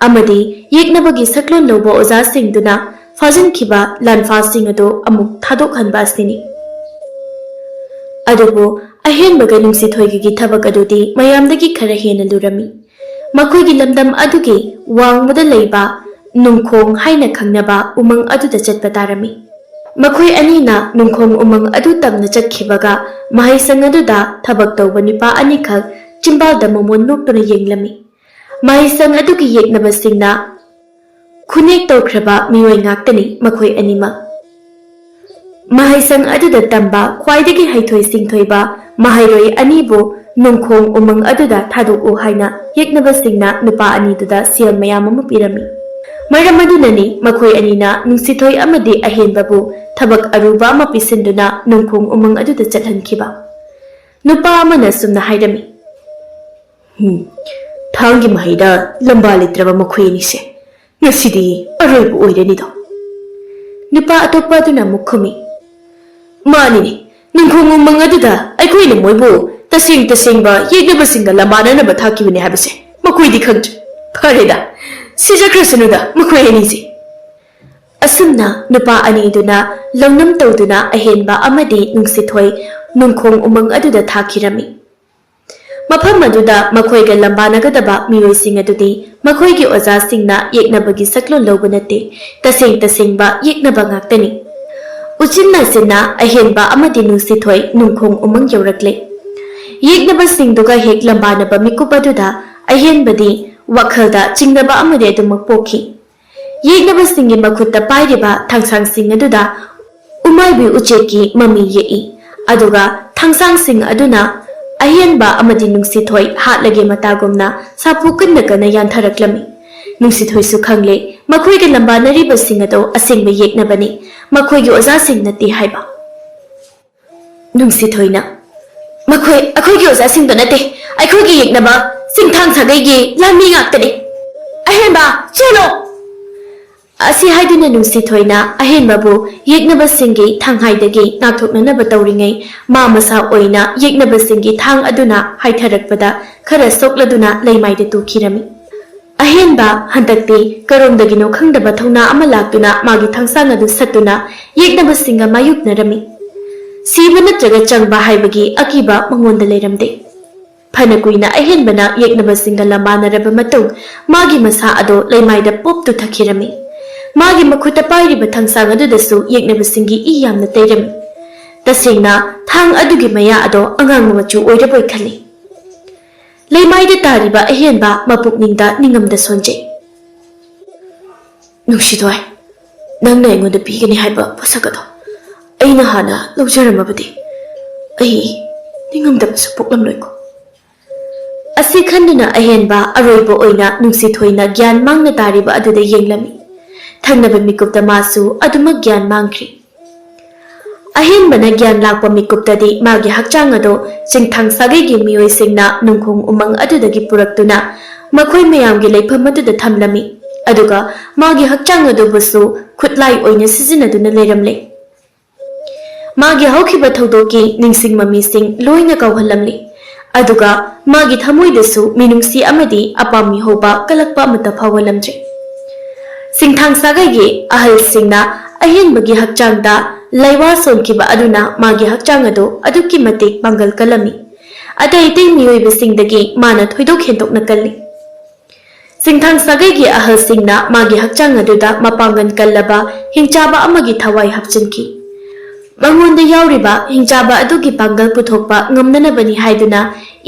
ꯑꯃꯗꯤ ꯌꯦꯛꯅꯕꯒꯤ ꯁꯛꯂꯣꯟ ꯂꯧꯕ ꯑꯣꯖꯥꯁꯤꯡꯗꯨꯅ ꯐꯥꯖꯤꯟꯈꯤꯕ ꯂꯥꯟꯐꯥꯁꯤꯡ ꯑꯗꯨ ꯑꯃꯨꯛ ꯊꯥꯗꯣꯛꯍꯟꯕ ꯑꯁꯤꯅꯤ꯫ ꯑꯗꯨꯕꯨ ꯑꯍꯦꯟꯕꯒ ꯅꯨꯡꯁꯤꯊꯣꯏꯒꯒꯤ ꯊꯕꯛ ꯑꯗꯨꯗꯤ ꯃꯌꯥꯝꯗꯒꯤ ꯈꯔ ꯍꯦꯟꯅ ꯂꯨꯔꯝꯃꯤ꯫ ꯃꯈꯣꯏꯒꯤ ꯂꯝꯗꯝ ꯑꯗꯨꯒꯤ ꯋꯥꯡꯃꯗ ꯂꯩꯕ ꯅꯨꯡꯈꯣꯡ ꯍꯥꯏꯅ ꯈꯪꯅꯕ ꯎꯃꯪ ꯑꯗꯨꯗ ꯆꯠꯄ ꯇꯥꯔꯝꯃꯤ꯫ ꯃꯈꯣꯏ ꯑꯅꯤꯅ ꯅꯨꯡꯈꯣꯡ ꯎꯃꯪ ꯑꯗꯨ ꯇꯝꯅ ꯆꯠꯈꯤꯕꯒ ꯃꯍꯩꯁꯪ ꯑꯗꯨꯗ ꯊꯕꯛ ꯇꯧꯕ ꯅꯨꯄꯥ ꯑꯅꯤꯈꯛ ꯆꯤꯝꯕꯥꯜꯗ ꯃꯣꯃꯣꯟ ꯅꯣꯛꯇꯨꯅ ꯌꯦꯡꯂꯝꯃꯤ꯫ ꯃꯍꯩꯁꯪ ꯑꯗꯨꯒꯤ ꯌꯦꯛꯅꯕꯁꯤꯡꯅ ꯈꯨꯅꯦꯛ ꯇꯧꯈ꯭ꯔꯕ ꯃꯤꯑꯣꯏ ꯉꯥꯛꯇꯅꯤ ꯃꯈꯣꯏ ꯑꯅꯤꯃꯛ꯫ ꯃꯍꯩꯁꯪ ꯑꯗꯨꯗ ꯇꯝꯕ ꯈ꯭ꯋꯥꯏꯗꯒꯤ ꯍꯩꯊꯣꯏ ꯁꯤꯡꯊꯣꯏꯕ ꯃꯍꯩꯔꯣꯏ ꯑꯅꯤꯕꯨ ꯅꯨꯡꯈꯣꯡ ꯎꯃꯪ ꯑꯗꯨꯗ ꯊꯥꯗꯣꯛꯎ ꯍꯥꯏꯅ ꯌꯦꯛꯅꯕꯁꯤꯡꯅ ꯅꯨꯄꯥ ꯑꯅꯤꯗꯨꯗ ꯁꯦꯜ ꯃꯌꯥꯝ ꯑꯃ ꯄꯤꯔꯝꯃꯤ꯫ ꯃꯔꯝ ꯑꯗꯨꯅꯅꯤ ꯃꯈꯣꯏ ꯑꯅꯤꯅ ꯅꯨꯡꯁꯤꯊꯣꯏ ꯑꯃꯗꯤ ꯑꯍꯦꯟꯕꯕꯨ ꯊꯕꯛ ꯑꯔꯨꯕ ꯑꯃ ꯄꯤꯁꯤꯟꯗꯨꯅ ꯅꯨꯡꯈꯣꯡ ꯎꯃꯪ ꯑꯗꯨꯗ ꯆꯠꯍꯟꯈꯤꯕ꯫ ꯅꯨꯄꯥ ꯑꯃꯅ ꯁꯨꯝꯅ ꯍꯥꯏꯔꯝꯃꯤ, "ꯎꯝ, ꯊꯥꯡꯒꯤ ꯃꯍꯩꯗ ꯂꯝꯕꯥ ꯂꯩꯇ꯭ꯔꯕ ꯃꯈꯣꯏ ꯑꯅꯤꯁꯦ ꯉꯁꯤꯗꯤ ꯑꯔꯣꯏꯕ ꯑꯣꯏꯔꯅꯤꯗꯣ꯫" ꯅꯨꯄꯥ ꯑꯇꯣꯞꯄ ꯑꯗꯨꯅ ꯑꯃꯨꯛ ꯈꯨꯝꯃꯤ, "ꯃꯥꯅꯤꯅꯦ, ꯅꯨꯡꯈꯣꯡ ꯎꯃꯪ ꯑꯗꯨꯗ ꯑꯩꯈꯣꯏꯅ ꯃꯣꯏꯕꯨ ꯇꯁꯦꯡ ꯇꯁꯦꯡꯕ ꯌꯦꯛꯅꯕꯁꯤꯡꯒ ꯂꯝꯕꯥꯅꯅꯕ ꯊꯥꯈꯤꯕꯅꯤ ꯍꯥꯏꯕꯁꯦ ꯃꯈꯣꯏꯗꯤ ꯈꯪꯗ꯭ꯔꯦ꯫ ꯐꯔꯦꯗ, ꯁꯤꯖꯈ꯭ꯔꯁꯅꯨꯗ ꯃꯈꯣꯏ ꯑꯅꯤꯁꯦ꯫" ꯑꯁꯨꯝꯅ ꯅꯨꯄꯥ ꯑꯅꯤꯗꯨꯅ ꯂꯧꯅꯝ ꯇꯧꯗꯨꯅ ꯑꯍꯦꯟꯕ ꯑꯃꯗꯤ ꯅꯨꯡꯁꯤꯊꯣꯏ ꯅꯨꯡꯈꯣꯡ ꯎꯃꯪ ꯑꯗꯨꯗ ꯊꯥꯈꯤꯔꯝꯃꯤ꯫ ꯃꯐꯝ ꯑꯗꯨꯗ ꯃꯈꯣꯏꯒ ꯂꯝꯕꯥꯅꯒꯗꯕ ꯃꯤꯑꯣꯏꯁꯤꯡ ꯑꯗꯨꯗꯤ ꯃꯈꯣꯏꯒꯤ ꯑꯣꯖꯥꯁꯤꯡꯅ ꯌꯦꯛꯅꯕꯒꯤ ꯁꯛꯂꯣꯟ ꯂꯧꯕ ꯅꯠꯇꯦ, ꯇꯁꯦꯡ ꯇꯁꯦꯡꯕ ꯌꯦꯛꯅꯕ ꯉꯥꯛꯇꯅꯤ꯫ ꯎꯆꯤꯟ ꯅꯥꯆꯤꯟꯅ ꯑꯍꯦꯟꯕ ꯑꯃꯗꯤ ꯅꯨꯡꯁꯤꯊꯣꯏ ꯅꯨꯡꯈꯣꯡ ꯎꯃꯪ ꯌꯧꯔꯛꯂꯦ꯫ ꯌꯦꯛꯅꯕꯁꯤꯡꯗꯨꯒ ꯍꯦꯛ ꯂꯝꯕꯥꯅꯕ ꯃꯤꯀꯨꯞ ꯑꯗꯨꯗ ꯑꯍꯦꯟꯕꯗꯤ ꯋꯥꯈꯜꯗ ꯆꯤꯡꯅꯕ ꯑꯃꯗꯤ ꯑꯗꯨꯃꯛ ꯄꯣꯛꯈꯤ꯫ ꯌꯦꯛꯅꯕꯁꯤꯡꯒꯤ ꯃꯈꯨꯠꯇ ꯄꯥꯏꯔꯤꯕ ꯊꯥꯡꯁꯥꯡꯁꯤꯡ ꯑꯗꯨꯗ ꯎꯃꯥꯏꯕꯤ ꯎꯆꯦꯛꯀꯤ ꯃꯃꯤ ꯌꯦꯛꯏ꯫ ꯑꯗꯨꯒ ꯊꯥꯡꯁꯥꯡꯁꯤꯡ ꯑꯗꯨꯅ ꯑꯍꯦꯟꯕ ꯑꯃꯗꯤ ꯅꯨꯡꯁꯤꯊꯣꯏ ꯍꯥꯠꯂꯒꯦ ꯃꯇꯥꯒꯨꯝꯅ ꯁꯥꯐꯨ ꯀꯟꯅ ꯀꯟꯅ ꯌꯥꯟꯊꯔꯛꯂꯝꯃꯤ꯫ ꯅꯨꯡꯁꯤꯊꯣꯏꯁꯨ ꯈꯪꯂꯦ, ꯃꯈꯣꯏꯒ ꯂꯝꯕꯥꯅꯔꯤꯕꯁꯤꯡ ꯑꯗꯣ ꯑꯁꯦꯡꯕ ꯌꯦꯛꯅꯕꯅꯤ, ꯃꯈꯣꯏꯒꯤ ꯑꯣꯖꯥꯁꯤꯡ ꯅꯠꯇꯦ ꯍꯥꯏꯕ꯫ ꯅꯨꯡꯁꯤꯊꯣꯏꯅ, "ꯃꯈꯣꯏ ꯑꯩꯈꯣꯏꯒꯤ ꯑꯣꯖꯥꯁꯤꯡꯗꯣ ꯅꯠꯇꯦ, ꯑꯩꯈꯣꯏꯒꯤ ꯌꯦꯛꯅꯕ ꯆꯤꯡꯊꯥꯡ ꯁꯥꯒꯩꯒꯤ ꯂꯥꯟꯃꯤ ꯉꯥꯛꯇꯅꯤ꯫ ꯑꯍꯦꯟꯕ, ꯆꯦꯜꯂꯣ!" ꯑꯁꯤ ꯍꯥꯏꯗꯨꯅ ꯅꯨꯡꯁꯤꯊꯣꯏꯅ ꯑꯍꯦꯟꯕꯕꯨ ꯌꯦꯛꯅꯕꯁꯤꯡꯒꯤ ꯊꯥꯡꯍꯥꯏꯗꯒꯤ ꯉꯥꯛꯊꯣꯛꯅꯅꯕ ꯇꯧꯔꯤꯉꯩ, ꯃꯥ ꯃꯁꯥ ꯑꯣꯏꯅ ꯌꯦꯛꯅꯕꯁꯤꯡꯒꯤ ꯊꯥꯡ ꯑꯗꯨꯅ ꯍꯥꯏꯊꯔꯛꯄꯗ ꯈꯔ ꯁꯣꯛꯂꯗꯨꯅ ꯂꯩꯃꯥꯏꯗ ꯇꯨꯈꯤꯔꯝꯃꯤ꯫ ꯑꯍꯦꯟꯕ ꯍꯟꯗꯛꯇꯤ ꯀꯔꯣꯝꯗꯒꯤꯅꯣ ꯈꯪꯗꯕ ꯊꯧꯅꯥ ꯑꯃ ꯂꯥꯛꯇꯨꯅ ꯃꯥꯒꯤ ꯊꯥꯡꯁꯥꯡ ꯑꯗꯨ ꯁꯠꯇꯨꯅ ꯌꯦꯛꯅꯕꯁꯤꯡꯒ ꯃꯥꯌꯣꯛꯅꯔꯝꯃꯤ꯫ ꯁꯤꯕ ꯅꯠꯇ꯭ꯔꯒ ꯆꯪꯕ ꯍꯥꯏꯕꯒꯤ ꯑꯀꯤꯕ ꯃꯉꯣꯟꯗ ꯂꯩꯔꯝꯗꯦ꯫ ꯐꯅ ꯀꯨꯏꯅ ꯑꯍꯦꯟꯕꯅ ꯌꯦꯛꯅꯕꯁꯤꯡꯒ ꯂꯝꯕꯥꯅꯔꯕ ꯃꯇꯨꯡ, ꯃꯥꯒꯤ ꯃꯁꯥ ꯑꯗꯣ ꯂꯩꯃꯥꯏꯗ ꯄꯣꯞ ꯇꯨꯊꯈꯤꯔꯝꯃꯤ꯫ ꯃꯥꯒꯤ ꯃꯈꯨꯠꯇ ꯄꯥꯏꯔꯤꯕ ꯊꯥꯡꯁꯥꯡ ꯑꯗꯨꯗꯁꯨ ꯌꯦꯛꯅꯕꯁꯤꯡꯒꯤ ꯏ ꯌꯥꯝꯅ ꯇꯩꯔꯝꯃꯤ꯫ ꯇꯁꯦꯡꯅ ꯊꯥꯡ ꯑꯗꯨꯒꯤ ꯃꯌꯥ ꯑꯗꯣ ꯑꯉꯥꯡꯕ ꯃꯆꯨ ꯑꯣꯏꯔꯕꯣꯏ ꯈꯜꯂꯤ꯫ ꯂꯩꯃꯥꯏꯗ ꯇꯥꯔꯤꯕ ꯑꯍꯦꯟꯕ ꯃꯄꯨꯛꯅꯤꯡꯗ ꯅꯤꯡꯉꯝꯗ ꯁꯣꯟꯖꯩ꯫ "ꯅꯨꯡꯁꯤꯊꯣꯏ, ꯅꯪꯅ ꯑꯩꯉꯣꯟꯗ ꯄꯤꯒꯅꯤ ꯍꯥꯏꯕ ꯄꯣꯠꯁꯛ ꯑꯗꯣ ꯑꯩꯅ ꯍꯥꯟꯅ ꯂꯧꯖꯔꯝꯃꯕꯗꯤ ꯑꯩ ꯅꯤꯡꯉꯝꯗꯕꯁꯨ ꯄꯣꯛꯂꯝꯂꯣꯏꯀꯣ?" ꯑꯁꯤ ꯈꯟꯗꯨꯅ ꯑꯍꯦꯟꯕ ꯑꯔꯣꯏꯕ ꯑꯣꯏꯅ ꯅꯨꯡꯁꯤꯊꯣꯏꯅ ꯒ꯭ꯌꯥꯟ ꯃꯥꯡꯅ ꯇꯥꯔꯤꯕ ꯑꯗꯨꯗ ꯌꯦꯡꯂꯝꯃꯤ꯫ ꯊꯪꯅꯕ ꯃꯤꯀꯨꯞꯇ ꯃꯥꯁꯨ ꯑꯗꯨꯃꯛ ꯒ꯭ꯌꯥꯟ ꯃꯥꯡꯈ꯭ꯔꯤ꯫ ꯑꯍꯦꯟꯕꯅ ꯒ꯭ꯌꯥꯟ ꯂꯥꯛꯄ ꯃꯤꯀꯨꯞꯇꯗꯤ ꯃꯥꯒꯤ ꯍꯛꯆꯥꯡ ꯑꯗꯣ ꯆꯤꯡꯊꯥꯡ ꯁꯥꯒꯩꯒꯤ ꯃꯤꯑꯣꯏꯁꯤꯡꯅ ꯅꯨꯡꯈꯣꯡ ꯎꯃꯪ ꯑꯗꯨꯗꯒꯤ ꯄꯨꯔꯛꯇꯨꯅ ꯃꯈꯣꯏ ꯃꯌꯥꯝꯒꯤ ꯂꯩꯐꯝ ꯑꯗꯨꯗ ꯊꯝꯂꯝꯃꯤ꯫ ꯑꯗꯨꯒ ꯃꯥꯒꯤ ꯍꯛꯆꯥꯡ ꯑꯗꯨꯕꯨꯁꯨ ꯈꯨꯠꯂꯥꯏ ꯑꯣꯏꯅ ꯁꯤꯖꯤꯟꯅꯗꯨꯅ ꯂꯩꯔꯝꯂꯦ꯫ ꯃꯥꯒꯤ ꯍꯧꯈꯤꯕ ꯊꯧꯗꯣꯛꯀꯤ ꯅꯤꯡꯁꯤꯡ ꯃꯃꯤꯁꯤꯡ ꯂꯣꯏꯅ ꯀꯥꯎꯍꯜꯂꯝꯂꯤ꯫ ꯑꯗꯨꯒ ꯃꯥꯒꯤ ꯊꯃꯣꯏꯗꯁꯨ ꯃꯤꯅꯨꯡꯁꯤ ꯑꯃꯗꯤ ꯑꯄꯥꯝꯃꯤ ꯍꯧꯕ ꯀꯜꯂꯛꯄ ꯑꯃꯠꯇ ꯐꯥꯎꯍꯜꯂꯝꯗ꯭ꯔꯤ꯫ ꯆꯤꯡꯊꯥꯡ ꯁꯥꯒꯩꯒꯤ ꯑꯍꯜꯁꯤꯡꯅ ꯑꯍꯦꯟꯕꯒꯤ ꯍꯛꯆꯥꯡꯗ ꯂꯩꯋꯥ ꯁꯣꯟꯈꯤꯕ ꯑꯗꯨꯅ ꯃꯥꯒꯤ ꯍꯛꯆꯥꯡ ꯑꯗꯨ ꯑꯗꯨꯛꯀꯤ ꯃꯇꯤꯛ ꯄꯥꯡꯒꯜ ꯀꯜꯂꯝꯃꯤ꯫ ꯑꯇꯩ ꯑꯇꯩ ꯃꯤꯑꯣꯏꯕꯁꯤꯡꯗꯒꯤ ꯃꯥꯅ ꯊꯣꯏꯗꯣꯛ ꯍꯦꯟꯗꯣꯛꯅ ꯀꯜꯂꯤ꯫ ꯆꯤꯡꯊꯥꯡ ꯁꯥꯒꯩꯒꯤ ꯑꯍꯜꯁꯤꯡꯅ ꯃꯥꯒꯤ ꯍꯛꯆꯥꯡ ꯑꯗꯨꯗ ꯃꯄꯥꯡꯒꯜ ꯀꯜꯂꯕ ꯍꯤꯡꯆꯥꯕ ꯑꯃꯒꯤ ꯊꯋꯥꯏ ꯍꯥꯞꯆꯤꯟꯈꯤ꯫ ꯃꯉꯣꯟꯗ ꯌꯥꯎꯔꯤꯕ ꯍꯤꯡꯆꯥꯕ ꯑꯗꯨꯒꯤ ꯄꯥꯡꯒꯜ ꯄꯨꯊꯣꯛꯄ ꯉꯝꯅꯅꯕꯅꯤ ꯍꯥꯏꯗꯨꯅ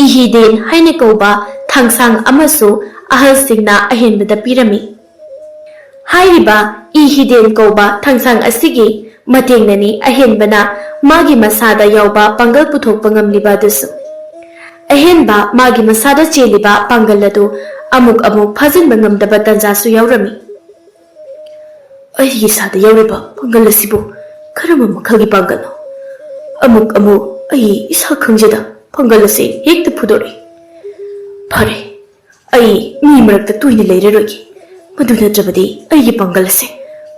ꯏꯍꯤꯗꯦꯟ ꯍꯥꯏꯅ ꯀꯧꯕ ꯊꯥꯡꯁꯥꯡ ꯑꯃꯁꯨ ꯑꯍꯜꯁꯤꯡꯅ ꯑꯍꯦꯟꯕꯗ ꯄꯤꯔꯝꯃꯤ꯫ ꯍꯥꯏꯔꯤꯕ ꯏ ꯍꯤꯗꯦꯟ ꯀꯧꯕ ꯊꯥꯡꯁꯥꯡ ꯑꯁꯤꯒꯤ ꯃꯇꯦꯡꯅꯅꯤ ꯑꯍꯦꯟꯕꯅ ꯃꯥꯒꯤ ꯃꯁꯥꯗ ꯌꯥꯎꯕ ꯄꯥꯡꯒꯜ ꯄꯨꯊꯣꯛꯄ ꯉꯝꯂꯤꯕ ꯑꯗꯨꯁꯨ꯫ ꯑꯍꯦꯟꯕ ꯃꯥꯒꯤ ꯃꯁꯥꯗ ꯆꯦꯜꯂꯤꯕ ꯄꯥꯡꯒꯜ ꯑꯗꯨ ꯑꯃꯨꯛ ꯑꯃꯨꯛ ꯐꯥꯖꯤꯟꯕ ꯉꯝꯗꯕ ꯇꯥꯟꯖꯥꯁꯨ ꯌꯥꯎꯔꯝꯃꯤ꯫ "ꯑꯩꯒꯤ ꯏꯁꯥꯗ ꯌꯥꯎꯔꯤꯕ ꯄꯥꯡꯒꯜ ꯑꯁꯤꯕꯨ ꯀꯔꯝꯕ ꯃꯈꯜꯒꯤ ꯄꯥꯡꯒꯜꯅꯣ? ꯑꯃꯨꯛ ꯑꯃꯨꯛ ꯑꯩ ꯏꯁꯥ ꯈꯪꯖꯗ ꯄꯥꯡꯒꯜ ꯑꯁꯤ ꯍꯦꯛꯇ ꯐꯨꯗꯣꯔꯛꯏ꯫ ꯐꯔꯦ, ꯑꯩ ꯃꯤ ꯃꯔꯛꯇ ꯇꯣꯏꯅ ꯂꯩꯔꯔꯣꯏꯒꯦ꯫ ꯃꯗꯨ ꯅꯠꯇ꯭ꯔꯕꯗꯤ ꯑꯩꯒꯤ ꯄꯥꯡꯒꯜ ꯑꯁꯦ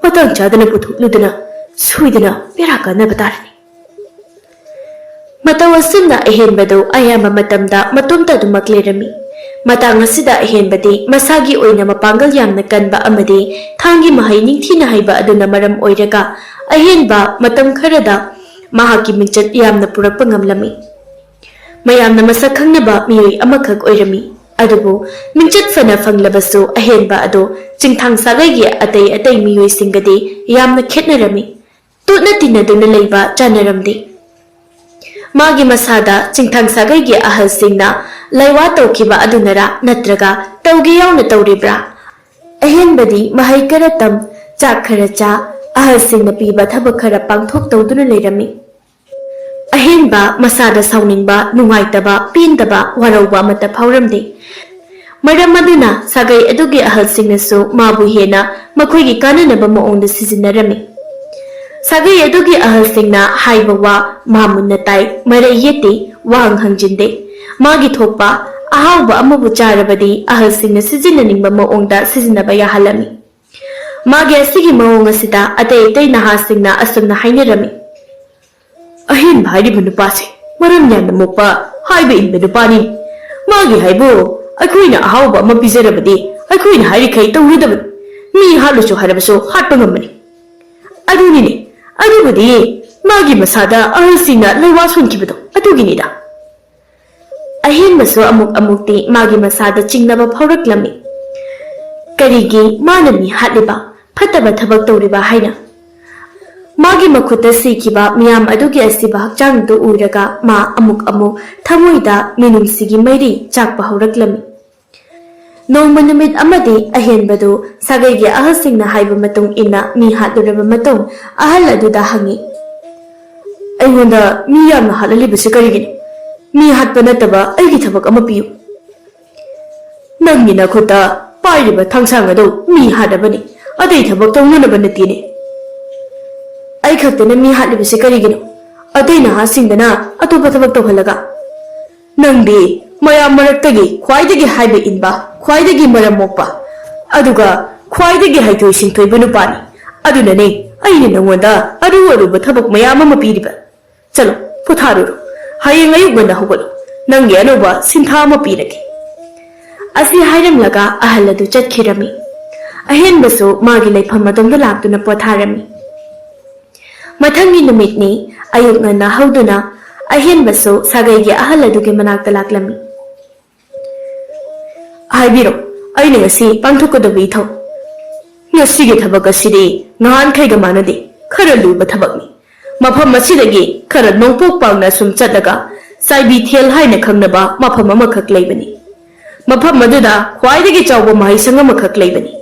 ꯃꯇꯥꯡ ꯆꯥꯗꯅ ꯄꯨꯊꯣꯛꯂꯨꯗꯅ ꯁꯣꯏꯗꯅ ꯕꯦꯔꯥ ꯀꯥꯟꯅꯕ ꯇꯥꯔꯅꯤ꯫" ꯃꯇꯧ ꯑꯁꯨꯝꯅ ꯑꯍꯦꯟꯕꯗꯨ ꯑꯌꯥꯝꯕ ꯃꯇꯝꯗ ꯃꯇꯣꯝꯇ ꯑꯗꯨꯃꯛ ꯂꯩꯔꯝꯃꯤ꯫ ꯃꯇꯥꯡ ꯑꯁꯤꯗ ꯑꯍꯦꯟꯕꯗꯤ ꯃꯁꯥꯒꯤ ꯑꯣꯏꯅ ꯃꯄꯥꯡꯒꯜ ꯌꯥꯝꯅ ꯀꯟꯕ ꯑꯃꯗꯤ ꯊꯥꯡꯒꯤ ꯃꯍꯩ ꯅꯤꯡꯊꯤꯅ ꯍꯩꯕ ꯑꯗꯨꯅ ꯃꯔꯝ ꯑꯣꯏꯔꯒ ꯑꯍꯦꯟꯕ ꯃꯇꯝ ꯈꯔꯗ ꯃꯍꯥꯛꯀꯤ ꯃꯤꯡꯆꯠ ꯌꯥꯝꯅ ꯄꯨꯔꯛꯄ ꯉꯝꯂꯝꯃꯤ꯫ ꯃꯌꯥꯝꯅ ꯃꯁꯛ ꯈꯪꯅꯕ ꯃꯤꯑꯣꯏ ꯑꯃꯈꯛ ꯑꯣꯏꯔꯝꯃꯤ꯫ ꯑꯗꯨꯕꯨ ꯃꯤꯡꯆꯠ ꯐꯅ ꯐꯪꯂꯕꯁꯨ ꯑꯍꯦꯟꯕ ꯑꯗꯨ ꯆꯤꯡꯊꯥꯡ ꯁꯥꯒꯩꯒꯤ ꯑꯇꯩ ꯑꯇꯩ ꯃꯤꯑꯣꯏꯁꯤꯡꯒꯗꯤ ꯌꯥꯝꯅ ꯈꯦꯠꯅꯔꯝꯃꯤ꯫ ꯇꯣꯠꯅ ꯇꯤꯟꯅꯗꯨꯅ ꯂꯩꯕ ꯆꯥꯟꯅꯔꯝꯗꯦ꯫ ꯃꯥꯒꯤ ꯃꯁꯥꯗ ꯆꯤꯡꯊꯥꯡ ꯁꯥꯒꯩꯒꯤ ꯑꯍꯜꯁꯤꯡꯅ ꯂꯩꯋꯥ ꯇꯧꯈꯤꯕ ꯑꯗꯨꯅꯔꯥ ꯅꯠꯇ꯭ꯔꯒ ꯇꯧꯒꯦ ꯌꯥꯎꯅ ꯇꯧꯔꯤꯕ꯭ꯔꯥ? ꯑꯍꯦꯟꯕꯗꯤ ꯃꯍꯩ ꯈꯔ ꯇꯝ, ꯆꯥꯛ ꯈꯔ ꯆꯥ, ꯑꯍꯜꯁꯤꯡꯅ ꯄꯤꯕ ꯊꯕꯛ ꯈꯔ ꯄꯥꯡꯊꯣꯛ ꯇꯧꯗꯨꯅ ꯂꯩꯔꯝꯃꯤ꯫ ꯑꯍꯦꯟꯕ ꯃꯁꯥꯗ ꯁꯥꯎꯅꯤꯡꯕ, ꯅꯨꯡꯉꯥꯏꯇꯕ, ꯄꯦꯟꯗꯕ, ꯋꯥꯔꯧꯕ ꯑꯃꯠꯇ ꯐꯥꯎꯔꯝꯗꯦ꯫ ꯃꯔꯝ ꯑꯗꯨꯅ ꯁꯥꯒꯩ ꯑꯗꯨꯒꯤ ꯑꯍꯜꯁꯤꯡꯅꯁꯨ ꯃꯥꯕꯨ ꯍꯦꯟꯅ ꯃꯈꯣꯏꯒꯤ ꯀꯥꯟꯅꯅꯕ ꯃꯑꯣꯡꯗ ꯁꯤꯖꯤꯟꯅꯔꯝꯃꯤ꯫ ꯁꯥꯒꯩ ꯑꯗꯨꯒꯤ ꯑꯍꯜꯁꯤꯡꯅ ꯍꯥꯏꯕ ꯋꯥ ꯃꯥ ꯃꯨꯟꯅ ꯇꯥꯏ, ꯃꯔꯩ ꯌꯦꯠꯇꯦ, ꯋꯥꯍꯪ ꯍꯪꯖꯤꯟꯗꯦ꯫ ꯃꯥꯒꯤ ꯊꯣꯛꯄ ꯑꯍꯥꯎꯕ ꯑꯃꯕꯨ ꯆꯥꯔꯕꯗꯤ ꯑꯍꯜꯁꯤꯡꯅ ꯁꯤꯖꯤꯟꯅꯅꯤꯡꯕ ꯃꯑꯣꯡꯗ ꯁꯤꯖꯤꯟꯅꯕ ꯌꯥꯍꯜꯂꯝꯃꯤ꯫ ꯃꯥꯒꯤ ꯑꯁꯤꯒꯤ ꯃꯑꯣꯡ ꯑꯁꯤꯗ ꯑꯇꯩ ꯑꯇꯩ ꯅꯍꯥꯁꯤꯡꯅ ꯑꯁꯨꯝꯅ ꯍꯥꯏꯅꯔꯝꯃꯤ꯫ "ꯑꯍꯦꯟꯕ ꯍꯥꯏꯔꯤꯕ ꯅꯨꯄꯥꯁꯦ ꯃꯔꯝ ꯌꯥꯝꯅ ꯃꯣꯛꯄ, ꯍꯥꯏꯕ ꯏꯟꯕ ꯅꯨꯄꯥꯅꯤ꯫ ꯃꯥꯒꯤ ꯍꯥꯏꯕꯨ ꯑꯩꯈꯣꯏꯅ ꯑꯍꯥꯎꯕ ꯑꯃ ꯄꯤꯖꯔꯕꯗꯤ ꯑꯩꯈꯣꯏꯅ ꯍꯥꯏꯔꯤꯈꯩ ꯇꯧꯔꯗꯕꯅꯤ꯫ ꯃꯤ ꯍꯥꯠꯂꯨꯁꯨ ꯍꯥꯏꯔꯕꯁꯨ ꯍꯥꯠꯄ ꯉꯝꯕꯅꯤ꯫ ꯑꯗꯨꯅꯤꯅꯦ, ꯑꯗꯨꯕꯨꯗꯤ ꯃꯥꯒꯤ ꯃꯁꯥꯗ ꯑꯍꯜꯁꯤꯡꯅ ꯂꯩꯋꯥ ꯁꯣꯟꯈꯤꯕꯗꯣ ꯑꯗꯨꯒꯤꯅꯤꯗ꯫" ꯑꯍꯦꯟꯕꯁꯨ ꯑꯃꯨꯛ ꯑꯃꯨꯛꯇꯤ ꯃꯥꯒꯤ ꯃꯁꯥꯗ ꯆꯤꯡꯅꯕ ꯐꯥꯎꯔꯛꯂꯝꯃꯤ꯫ ꯀꯔꯤꯒꯤ ꯃꯥꯅ ꯃꯤ ꯍꯥꯠꯂꯤꯕ, ꯐꯠꯇꯕ ꯊꯕꯛ ꯇꯧꯔꯤꯕ ꯍꯥꯏꯅ? ꯃꯥꯒꯤ ꯃꯈꯨꯠꯇ ꯁꯤꯈꯤꯕ ꯃꯤꯌꯥꯝ ꯑꯗꯨꯒꯤ ꯑꯁꯤꯕ ꯍꯛꯆꯥꯡꯗꯨ ꯎꯔꯒ ꯃꯥ ꯑꯃꯨꯛ ꯑꯃꯨꯛ ꯊꯃꯣꯏꯗ ꯃꯤꯅꯨꯡꯁꯤꯒꯤ ꯃꯩꯔꯤ ꯆꯥꯛꯄ ꯍꯧꯔꯛꯂꯝꯃꯤ꯫ ꯅꯣꯡꯃ ꯅꯨꯃꯤꯠ ꯑꯃꯗꯤ ꯑꯍꯦꯟꯕꯗꯨ ꯁꯥꯒꯩꯒꯤ ꯑꯍꯜꯁꯤꯡꯅ ꯍꯥꯏꯕ ꯃꯇꯨꯡ ꯏꯟꯅ ꯃꯤ ꯍꯥꯠꯂꯨꯔꯕ ꯃꯇꯨꯡ, ꯑꯍꯜ ꯑꯗꯨꯗ ꯍꯪꯉꯤ, "ꯑꯩꯉꯣꯟꯗ ꯃꯤ ꯌꯥꯝꯅ ꯍꯥꯠꯍꯜꯂꯤꯕꯁꯤ ꯀꯔꯤꯒꯤꯅꯣ? ꯃꯤ ꯍꯥꯠꯄ ꯅꯠꯇꯕ ꯑꯩꯒꯤ ꯊꯕꯛ ꯑꯃ ꯄꯤꯌꯨ꯫" "ꯅꯪꯒꯤ ꯅꯈꯨꯠꯇ ꯄꯥꯏꯔꯤꯕ ꯊꯥꯡꯁꯥꯡ ꯑꯗꯨ ꯃꯤ ꯍꯥꯠꯅꯕꯅꯤ, ꯑꯇꯩ ꯊꯕꯛ ꯇꯧꯅꯅꯕ ꯅꯠꯇꯦꯅꯦ꯫" "ꯑꯩ ꯈꯛꯇꯅ ꯃꯤ ꯍꯥꯠꯂꯤꯕꯁꯤ ꯀꯔꯤꯒꯤꯅꯣ? ꯑꯇꯩ ꯅꯍꯥꯁꯤꯡꯗꯅ ꯑꯇꯣꯞꯄ ꯊꯕꯛ ꯇꯧꯍꯜꯂꯒ?" "ꯅꯪꯗꯤ ꯃꯌꯥꯝ ꯃꯔꯛꯇꯒꯤ ꯈ꯭ꯋꯥꯏꯗꯒꯤ ꯍꯥꯏꯕ ꯏꯟꯕ, ꯈ꯭ꯋꯥꯏꯗꯒꯤ ꯃꯔꯝ ꯃꯣꯛꯄ, ꯑꯗꯨꯒ ꯈ꯭ꯋꯥꯏꯗꯒꯤ ꯍꯩꯊꯣꯏ ꯁꯤꯡꯊꯣꯏꯕ ꯅꯨꯄꯥꯅꯤ꯫ ꯑꯗꯨꯅꯅꯦ ꯑꯩꯅ ꯅꯉꯣꯟꯗ ꯑꯔꯨ ꯑꯔꯨꯕ ꯊꯕꯛ ꯃꯌꯥꯝ ꯑꯃ ꯄꯤꯔꯤꯕ꯫ ꯆꯠꯂꯣ, ꯄꯣꯊꯥꯔꯨꯔꯣ꯫ ꯍꯌꯦꯡ ꯑꯌꯨꯛ ꯉꯟꯅ ꯍꯧꯒꯠꯂꯨ꯫ ꯅꯪꯒꯤ ꯑꯅꯧꯕ ꯁꯤꯟꯊꯥ ꯑꯃ ꯄꯤꯔꯒꯦ꯫" ꯑꯁꯤ ꯍꯥꯏꯔꯝꯂꯒ ꯑꯍꯜ ꯑꯗꯨ ꯆꯠꯈꯤꯔꯝꯃꯤ꯫ ꯑꯍꯦꯟꯕꯁꯨ ꯃꯥꯒꯤ ꯂꯩꯐꯝ ꯑꯗꯣꯝꯗ ꯂꯥꯛꯇꯨꯅ ꯄꯣꯊꯥꯔꯝꯃꯤ꯫ ꯃꯊꯪꯒꯤ ꯅꯨꯃꯤꯠꯅꯤ꯫ ꯑꯌꯨꯛ ꯉꯟꯅ ꯍꯧꯗꯨꯅ ꯑꯍꯦꯟꯕꯁꯨ ꯁꯥꯒꯩꯒꯤ ꯑꯍꯜ ꯑꯗꯨꯒꯤ ꯃꯅꯥꯛꯇ ꯂꯥꯛꯂꯝꯃꯤ꯫ "ꯍꯥꯏꯕꯤꯔꯣ, ꯑꯩꯅ ꯉꯁꯤ ꯄꯥꯡꯊꯣꯛꯀꯗꯕ ꯏꯊꯧ?" "ꯉꯁꯤꯒꯤ ꯊꯕꯛ ꯑꯁꯤꯗꯤ ꯅꯍꯥꯟꯈꯩꯒ ꯃꯥꯟꯅꯗꯦ, ꯈꯔ ꯂꯨꯕ ꯊꯕꯛꯅꯤ꯫ ꯃꯐꯝ ꯑꯁꯤꯗꯒꯤ ꯈꯔ ꯅꯣꯡꯄꯣꯛ ꯄꯥꯡꯅ ꯁꯨꯝ ꯆꯠꯂꯒ ꯆꯥꯏꯕꯤꯊꯦꯜ ꯍꯥꯏꯅ ꯈꯪꯅꯕ ꯃꯐꯝ ꯑꯃꯈꯛ ꯂꯩꯕꯅꯤ꯫ ꯃꯐꯝ ꯑꯗꯨꯗ ꯈ꯭ꯋꯥꯏꯗꯒꯤ ꯆꯥꯎꯕ ꯃꯍꯩꯁꯪ ꯑꯃꯈꯛ ꯂꯩꯕꯅꯤ꯫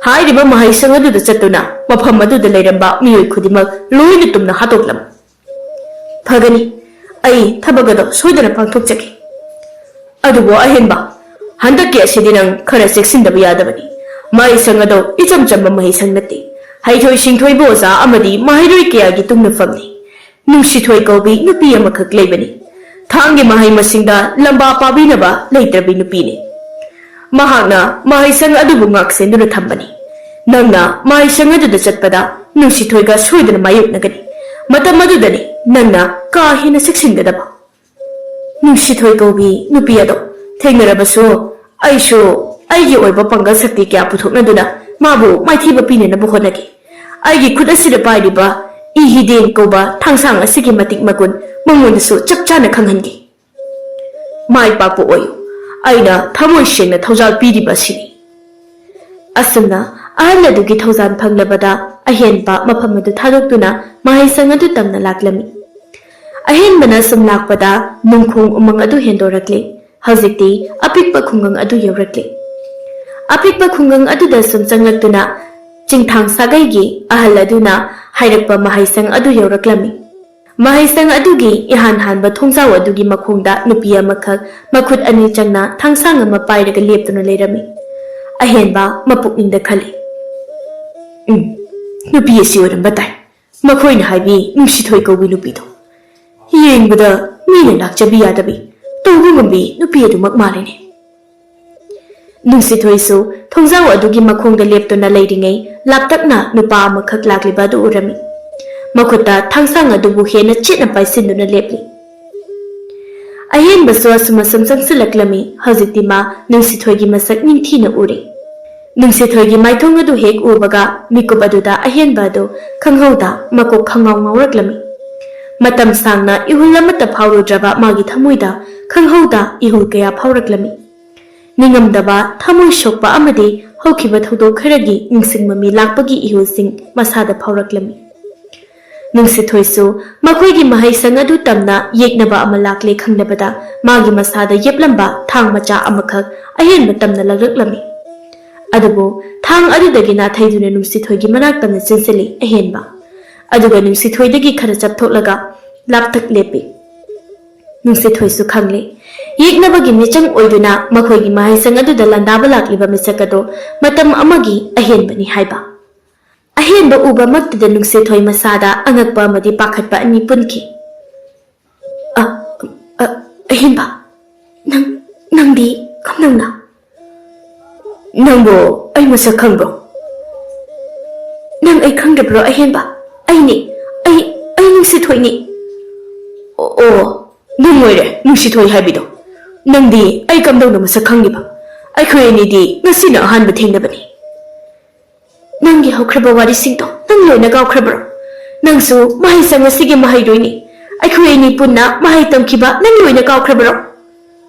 ꯍꯥꯏꯔꯤꯕ ꯃꯍꯩꯁꯪ ꯑꯗꯨꯗ ꯆꯠꯇꯨꯅ ꯃꯐꯝ ꯑꯗꯨꯗ ꯂꯩꯔꯝꯕ ꯃꯤꯑꯣꯏ ꯈꯨꯗꯤꯡꯃꯛ ꯂꯣꯏꯅ ꯇꯨꯝꯅ ꯍꯥꯠꯇꯣꯛꯂꯝꯃꯨ꯫" "ꯐꯒꯅꯤ, ꯑꯩ ꯊꯕꯛ ꯑꯗꯣ ꯁꯣꯏꯗꯅ ꯄꯥꯡꯊꯣꯛꯆꯒꯦ꯫ ꯑꯗꯨꯕꯨ ꯑꯍꯦꯟꯕ, ꯍꯟꯗꯛꯀꯤ ꯑꯁꯤꯗꯤ ꯅꯪ ꯈꯔ ꯆꯦꯛꯁꯤꯟꯗꯕ ꯌꯥꯗꯕꯅꯤ꯫ ꯃꯍꯩꯁꯪ ꯑꯗꯣ ꯏꯆꯝ ꯆꯝꯕ ꯃꯍꯩꯁꯪ ꯅꯠꯇꯦ꯫ ꯍꯩꯊꯣꯏ ꯁꯤꯡꯊꯣꯏꯕ ꯑꯣꯖꯥ ꯑꯃꯗꯤ ꯃꯍꯩꯔꯣꯏ ꯀꯌꯥꯒꯤ ꯇꯨꯝꯅꯐꯝꯅꯤ꯫ ꯅꯨꯡꯁꯤꯊꯣꯏ ꯀꯧꯕꯤ ꯅꯨꯄꯤ ꯑꯃꯈꯛ ꯂꯩꯕꯅꯤ꯫ ꯊꯥꯡꯒꯤ ꯃꯍꯩ ꯃꯁꯤꯡꯗ ꯂꯝꯕꯥ ꯄꯥꯕꯤꯅꯕ ꯂꯩꯇ꯭ꯔꯕꯤ ꯅꯨꯄꯤꯅꯤ꯫ ꯃꯍꯥꯛꯅ ꯃꯍꯩꯁꯪ ꯑꯗꯨꯕꯨ ꯉꯥꯛꯁꯦꯟꯗꯨꯅ ꯊꯝꯕꯅꯤ꯫ ꯅꯪꯅ ꯃꯍꯩꯁꯪ ꯑꯗꯨꯗ ꯆꯠꯄꯗ ꯅꯨꯡꯁꯤꯊꯣꯏꯒ ꯁꯣꯏꯗꯅ ꯃꯥꯌꯣꯛꯅꯒꯅꯤ꯫ ꯃꯇꯝ ꯑꯗꯨꯗꯅꯤ ꯅꯪꯅ ꯀꯥ ꯍꯦꯟꯅ ꯆꯦꯛꯁꯤꯟꯒꯗꯕ꯫" ꯅꯨꯡꯁꯤꯊꯣꯏ ꯀꯧꯕꯤ ꯅꯨꯄꯤ ꯑꯗꯣ ꯊꯦꯡꯅꯔꯕꯁꯨ ꯑꯩꯁꯨ ꯑꯩꯒꯤ ꯑꯣꯏꯕ ꯄꯥꯡꯒꯜ ꯁꯛꯇꯤ ꯀꯌꯥ ꯄꯨꯊꯣꯛꯅꯗꯨꯅ ꯃꯥꯕꯨ ꯃꯥꯏꯊꯤꯕ ꯄꯤꯅꯅꯕ ꯍꯣꯠꯅꯈꯤ꯫ ꯑꯩꯒꯤ ꯈꯨꯠ ꯑꯁꯤꯗ ꯄꯥꯏꯔꯤꯕ ꯏꯍꯤꯗꯦꯟ ꯀꯧꯕ ꯊꯥꯡꯁꯥꯡ ꯑꯁꯤꯒꯤ ꯃꯇꯤꯛ ꯃꯒꯨꯟ ꯃꯉꯣꯟꯗꯁꯨ ꯆꯞ ꯆꯥꯅ ꯈꯪꯍꯟꯈꯤ꯫ ꯃꯥꯏ ꯄꯥꯛꯄ ꯑꯣꯏꯌꯨ꯫ ꯑꯩꯅ ꯊꯃꯣꯏ ꯁꯦꯡꯅ ꯊꯧꯖꯥꯜ ꯄꯤꯔꯤꯕ ꯑꯁꯤꯅꯤ꯫ ꯑꯁꯨꯝꯅ ꯑꯍꯜ ꯑꯗꯨꯒꯤ ꯊꯧꯖꯥꯜ ꯐꯪꯂꯕꯗ ꯑꯍꯦꯟꯕ ꯃꯐꯝ ꯑꯗꯨ ꯊꯥꯗꯣꯛꯇꯨꯅ ꯃꯍꯩꯁꯪ ꯑꯗꯨ ꯇꯝꯅ ꯂꯥꯛꯂꯝꯃꯤ꯫ ꯑꯍꯦꯟꯕꯅ ꯁꯨꯝ ꯂꯥꯛꯄꯗ ꯅꯨꯡꯈꯣꯡ ꯎꯃꯪ ꯑꯗꯨ ꯍꯦꯟꯗꯣꯔꯛꯂꯦ꯫ ꯍꯧꯖꯤꯛꯇꯤ ꯑꯄꯤꯛꯄ ꯈꯨꯡꯒꯪ ꯑꯗꯨ ꯌꯧꯔꯛꯂꯦ꯫ ꯑꯄꯤꯛꯄ ꯈꯨꯡꯒꯪ ꯑꯗꯨꯗ ꯁꯨꯝ ꯆꯪꯂꯛꯇꯨꯅ ꯆꯤꯡꯊꯥꯡ ꯁꯥꯒꯩꯒꯤ ꯑꯍꯜ ꯑꯗꯨꯅ ꯍꯥꯏꯔꯛꯄ ꯃꯍꯩꯁꯪ ꯑꯗꯨ ꯌꯧꯔꯛꯂꯝꯃꯤ꯫ ꯃꯍꯩꯁꯪ ꯑꯗꯨꯒꯤ ꯏꯍꯥꯟ ꯍꯥꯟꯕ ꯊꯣꯡꯖꯥꯎ ꯑꯗꯨꯒꯤ ꯃꯈꯣꯡꯗ ꯅꯨꯄꯤ ꯑꯃꯈꯛ ꯃꯈꯨꯠ ꯑꯅꯤ ꯆꯪꯅ ꯊꯥꯡꯁꯥꯡ ꯑꯃ ꯄꯥꯏꯔꯒ ꯂꯦꯞꯇꯨꯅ ꯂꯩꯔꯝꯃꯤ꯫ ꯑꯍꯦꯟꯕ ꯃꯄꯨꯛꯅꯤꯡꯗ ꯈꯜꯂꯤ, "ꯎꯝ, ꯅꯨꯄꯤ ꯑꯁꯤ ꯑꯣꯏꯔꯝꯕ ꯇꯥꯏ꯫ ꯃꯈꯣꯏꯅ ꯍꯥꯏꯕꯤ ꯅꯨꯡꯁꯤꯊꯣꯏ ꯀꯧꯕꯤ ꯅꯨꯄꯤꯗꯣ꯫ ꯌꯦꯡꯕꯗ ꯃꯤꯅ ꯂꯥꯛꯆꯕꯤ ꯌꯥꯗꯕꯤ, ꯇꯧꯕ ꯉꯝꯕꯤ ꯅꯨꯄꯤ ꯑꯗꯨꯃꯛ ꯃꯥꯜꯂꯤꯅꯦ꯫" ꯅꯨꯡꯁꯤꯊꯣꯏꯁꯨ ꯊꯣꯡꯖꯥꯎ ꯑꯗꯨꯒꯤ ꯃꯈꯣꯡꯗ ꯂꯦꯞꯇꯨꯅ ꯂꯩꯔꯤꯉꯩ, ꯂꯥꯞꯇꯛꯅ ꯅꯨꯄꯥ ꯑꯃꯈꯛ ꯂꯥꯛꯂꯤꯕ ꯑꯗꯨ ꯎꯔꯝꯃꯤ꯫ ꯃꯈꯨꯠꯇ ꯊꯥꯡꯁꯥꯡ ꯑꯗꯨꯕꯨ ꯍꯦꯟꯅ ꯆꯦꯠꯅ ꯄꯥꯏꯁꯤꯟꯗꯨꯅ ꯂꯦꯞꯂꯤ꯫ ꯑꯍꯦꯟꯕꯁꯨ ꯑꯁꯨꯝ ꯑꯁꯨꯝ ꯆꯪꯁꯤꯜꯂꯛꯂꯝꯃꯤ꯫ ꯍꯧꯖꯤꯛꯇꯤ ꯃꯥ ꯅꯨꯡꯁꯤꯊꯣꯏꯒꯤ ꯃꯁꯛ ꯅꯤꯡꯊꯤꯅ ꯎꯔꯦ꯫ ꯅꯨꯡꯁꯤꯊꯣꯏꯒꯤ ꯃꯥꯏꯊꯣꯡ ꯑꯗꯨ ꯍꯦꯛ ꯎꯕꯒ, ꯃꯤꯀꯨꯞ ꯑꯗꯨꯗ ꯑꯍꯦꯟꯕ ꯑꯗꯨ ꯈꯪꯍꯧꯗ ꯃꯀꯣꯛ ꯈꯪꯉꯥꯎ ꯉꯥꯎꯔꯛꯂꯝꯃꯤ꯫ ꯃꯇꯝ ꯁꯥꯡꯅ ꯏꯍꯨꯜ ꯑꯃꯠꯇ ꯐꯥꯎꯔꯨꯗ꯭ꯔꯕ ꯃꯥꯒꯤ ꯊꯃꯣꯏꯗ ꯈꯪꯍꯧꯗ ꯏꯍꯨꯜ ꯀꯌꯥ ꯐꯥꯎꯔꯛꯂꯝꯃꯤ꯫ ꯅꯤꯡꯉꯝꯗꯕ, ꯊꯃꯣꯏ ꯁꯣꯛꯄ ꯑꯃꯗꯤ ꯍꯧꯈꯤꯕ ꯊꯧꯗꯣꯛ ꯈꯔꯒꯤ ꯅꯤꯡꯁꯤꯡ ꯃꯃꯤ ꯂꯥꯛꯄꯒꯤ ꯏꯍꯨꯜꯁꯤꯡ ꯃꯁꯥꯗ ꯐꯥꯎꯔꯛꯂꯝꯃꯤ꯫ ꯅꯨꯡꯁꯤꯊꯣꯏꯁꯨ ꯃꯈꯣꯏꯒꯤ ꯃꯍꯩꯁꯪ ꯑꯗꯨ ꯇꯝꯅ ꯌꯦꯛꯅꯕ ꯑꯃ ꯂꯥꯛꯂꯦ ꯈꯪꯂꯕꯗ, ꯃꯥꯒꯤ ꯃꯁꯥꯗ ꯌꯦꯞꯂꯝꯕ ꯊꯥꯡ ꯃꯆꯥ ꯑꯃꯈꯛ ꯑꯍꯦꯟꯕ ꯇꯝꯅ ꯂꯛꯂꯛꯂꯝꯃꯤ꯫ ꯑꯗꯨꯕꯨ ꯊꯥꯡ ꯑꯗꯨꯗꯒꯤ ꯅꯥꯊꯩꯗꯨꯅ ꯅꯨꯡꯁꯤꯊꯣꯏꯒꯤ ꯃꯅꯥꯛ ꯇꯝꯅ ꯆꯦꯟꯁꯤꯜꯂꯤ ꯑꯍꯦꯟꯕ꯫ ꯑꯗꯨꯒ ꯅꯨꯡꯁꯤꯊꯣꯏꯗꯒꯤ ꯈꯔ ꯆꯠꯊꯣꯛꯂꯒ ꯂꯥꯞꯇꯛ ꯂꯦꯞꯄꯤ꯫ ꯅꯨꯡꯁꯤꯊꯣꯏꯁꯨ ꯈꯪꯂꯦ꯫ ꯌꯦꯛꯅꯕꯒꯤ ꯃꯤꯆꯪ ꯑꯣꯏꯗꯨꯅ ꯃꯈꯣꯏꯒꯤ ꯃꯍꯩꯁꯪ ꯑꯗꯨꯗ ꯂꯥꯟꯗꯥꯕ ꯂꯥꯛꯂꯤꯕ ꯃꯤꯁꯛ ꯑꯗꯣ ꯃꯇꯝ ꯑꯃꯒꯤ ꯑꯍꯦꯟꯕꯅꯤ ꯍꯥꯏꯕ꯫ ꯑꯍꯦꯟꯕ ꯎꯕꯃꯛꯇꯗ ꯅꯨꯡꯁꯤꯊꯣꯏ ꯃꯁꯥꯗ ꯑꯉꯛꯄ ꯑꯃꯗꯤ ꯄꯥꯈꯠꯄ ꯑꯅꯤ ꯄꯨꯟꯈꯤ꯫ "ꯑ, ꯑ, ꯑꯍꯦꯟꯕ, ꯅꯪ, ꯅꯪꯗꯤ ꯀꯝꯗꯧꯅ?" "ꯅꯪꯕꯨ ꯑꯩ ꯃꯁꯛ ꯈꯪꯕ꯭ꯔꯣ?" "ꯅꯪ ꯑꯩ ꯈꯪꯗꯕ꯭ꯔꯣ ꯑꯍꯦꯟꯕ? ꯑꯩꯅꯤ, ꯑꯩ, ꯑꯩ ꯅꯨꯡꯁꯤꯊꯣꯏꯅꯤ꯫" "ꯑꯣ, ꯑꯣ, ꯅꯪ ꯑꯣꯏꯔꯦ ꯅꯨꯡꯁꯤꯊꯣꯏ ꯍꯥꯏꯕꯤꯗꯣ꯫ ꯅꯪꯗꯤ ꯑꯩ ꯀꯝꯗꯧꯅ ꯃꯁꯛ ꯈꯪꯂꯤꯕ? ꯑꯩꯈꯣꯏ ꯑꯅꯤꯗꯤ ꯉꯁꯤꯅ ꯑꯍꯥꯟꯕ ꯊꯦꯡꯅꯕꯅꯤ꯫" "ꯅꯪꯒꯤ ꯍꯧꯈ꯭ꯔꯕ ꯋꯥꯔꯤꯁꯤꯡꯗꯣ ꯅꯪ ꯂꯣꯏꯅ ꯀꯥꯎꯈ꯭ꯔꯕ꯭ꯔꯣ? ꯅꯪꯁꯨ ꯃꯍꯩꯁꯪ ꯑꯁꯤꯒꯤ ꯃꯍꯩꯔꯣꯏꯅꯤ꯫ ꯑꯩꯈꯣꯏ ꯑꯅꯤ ꯄꯨꯟꯅ ꯃꯍꯩ ꯇꯝꯈꯤꯕ ꯅꯪ ꯂꯣꯏꯅ ꯀꯥꯎꯈ꯭ꯔꯕ꯭ꯔꯣ?"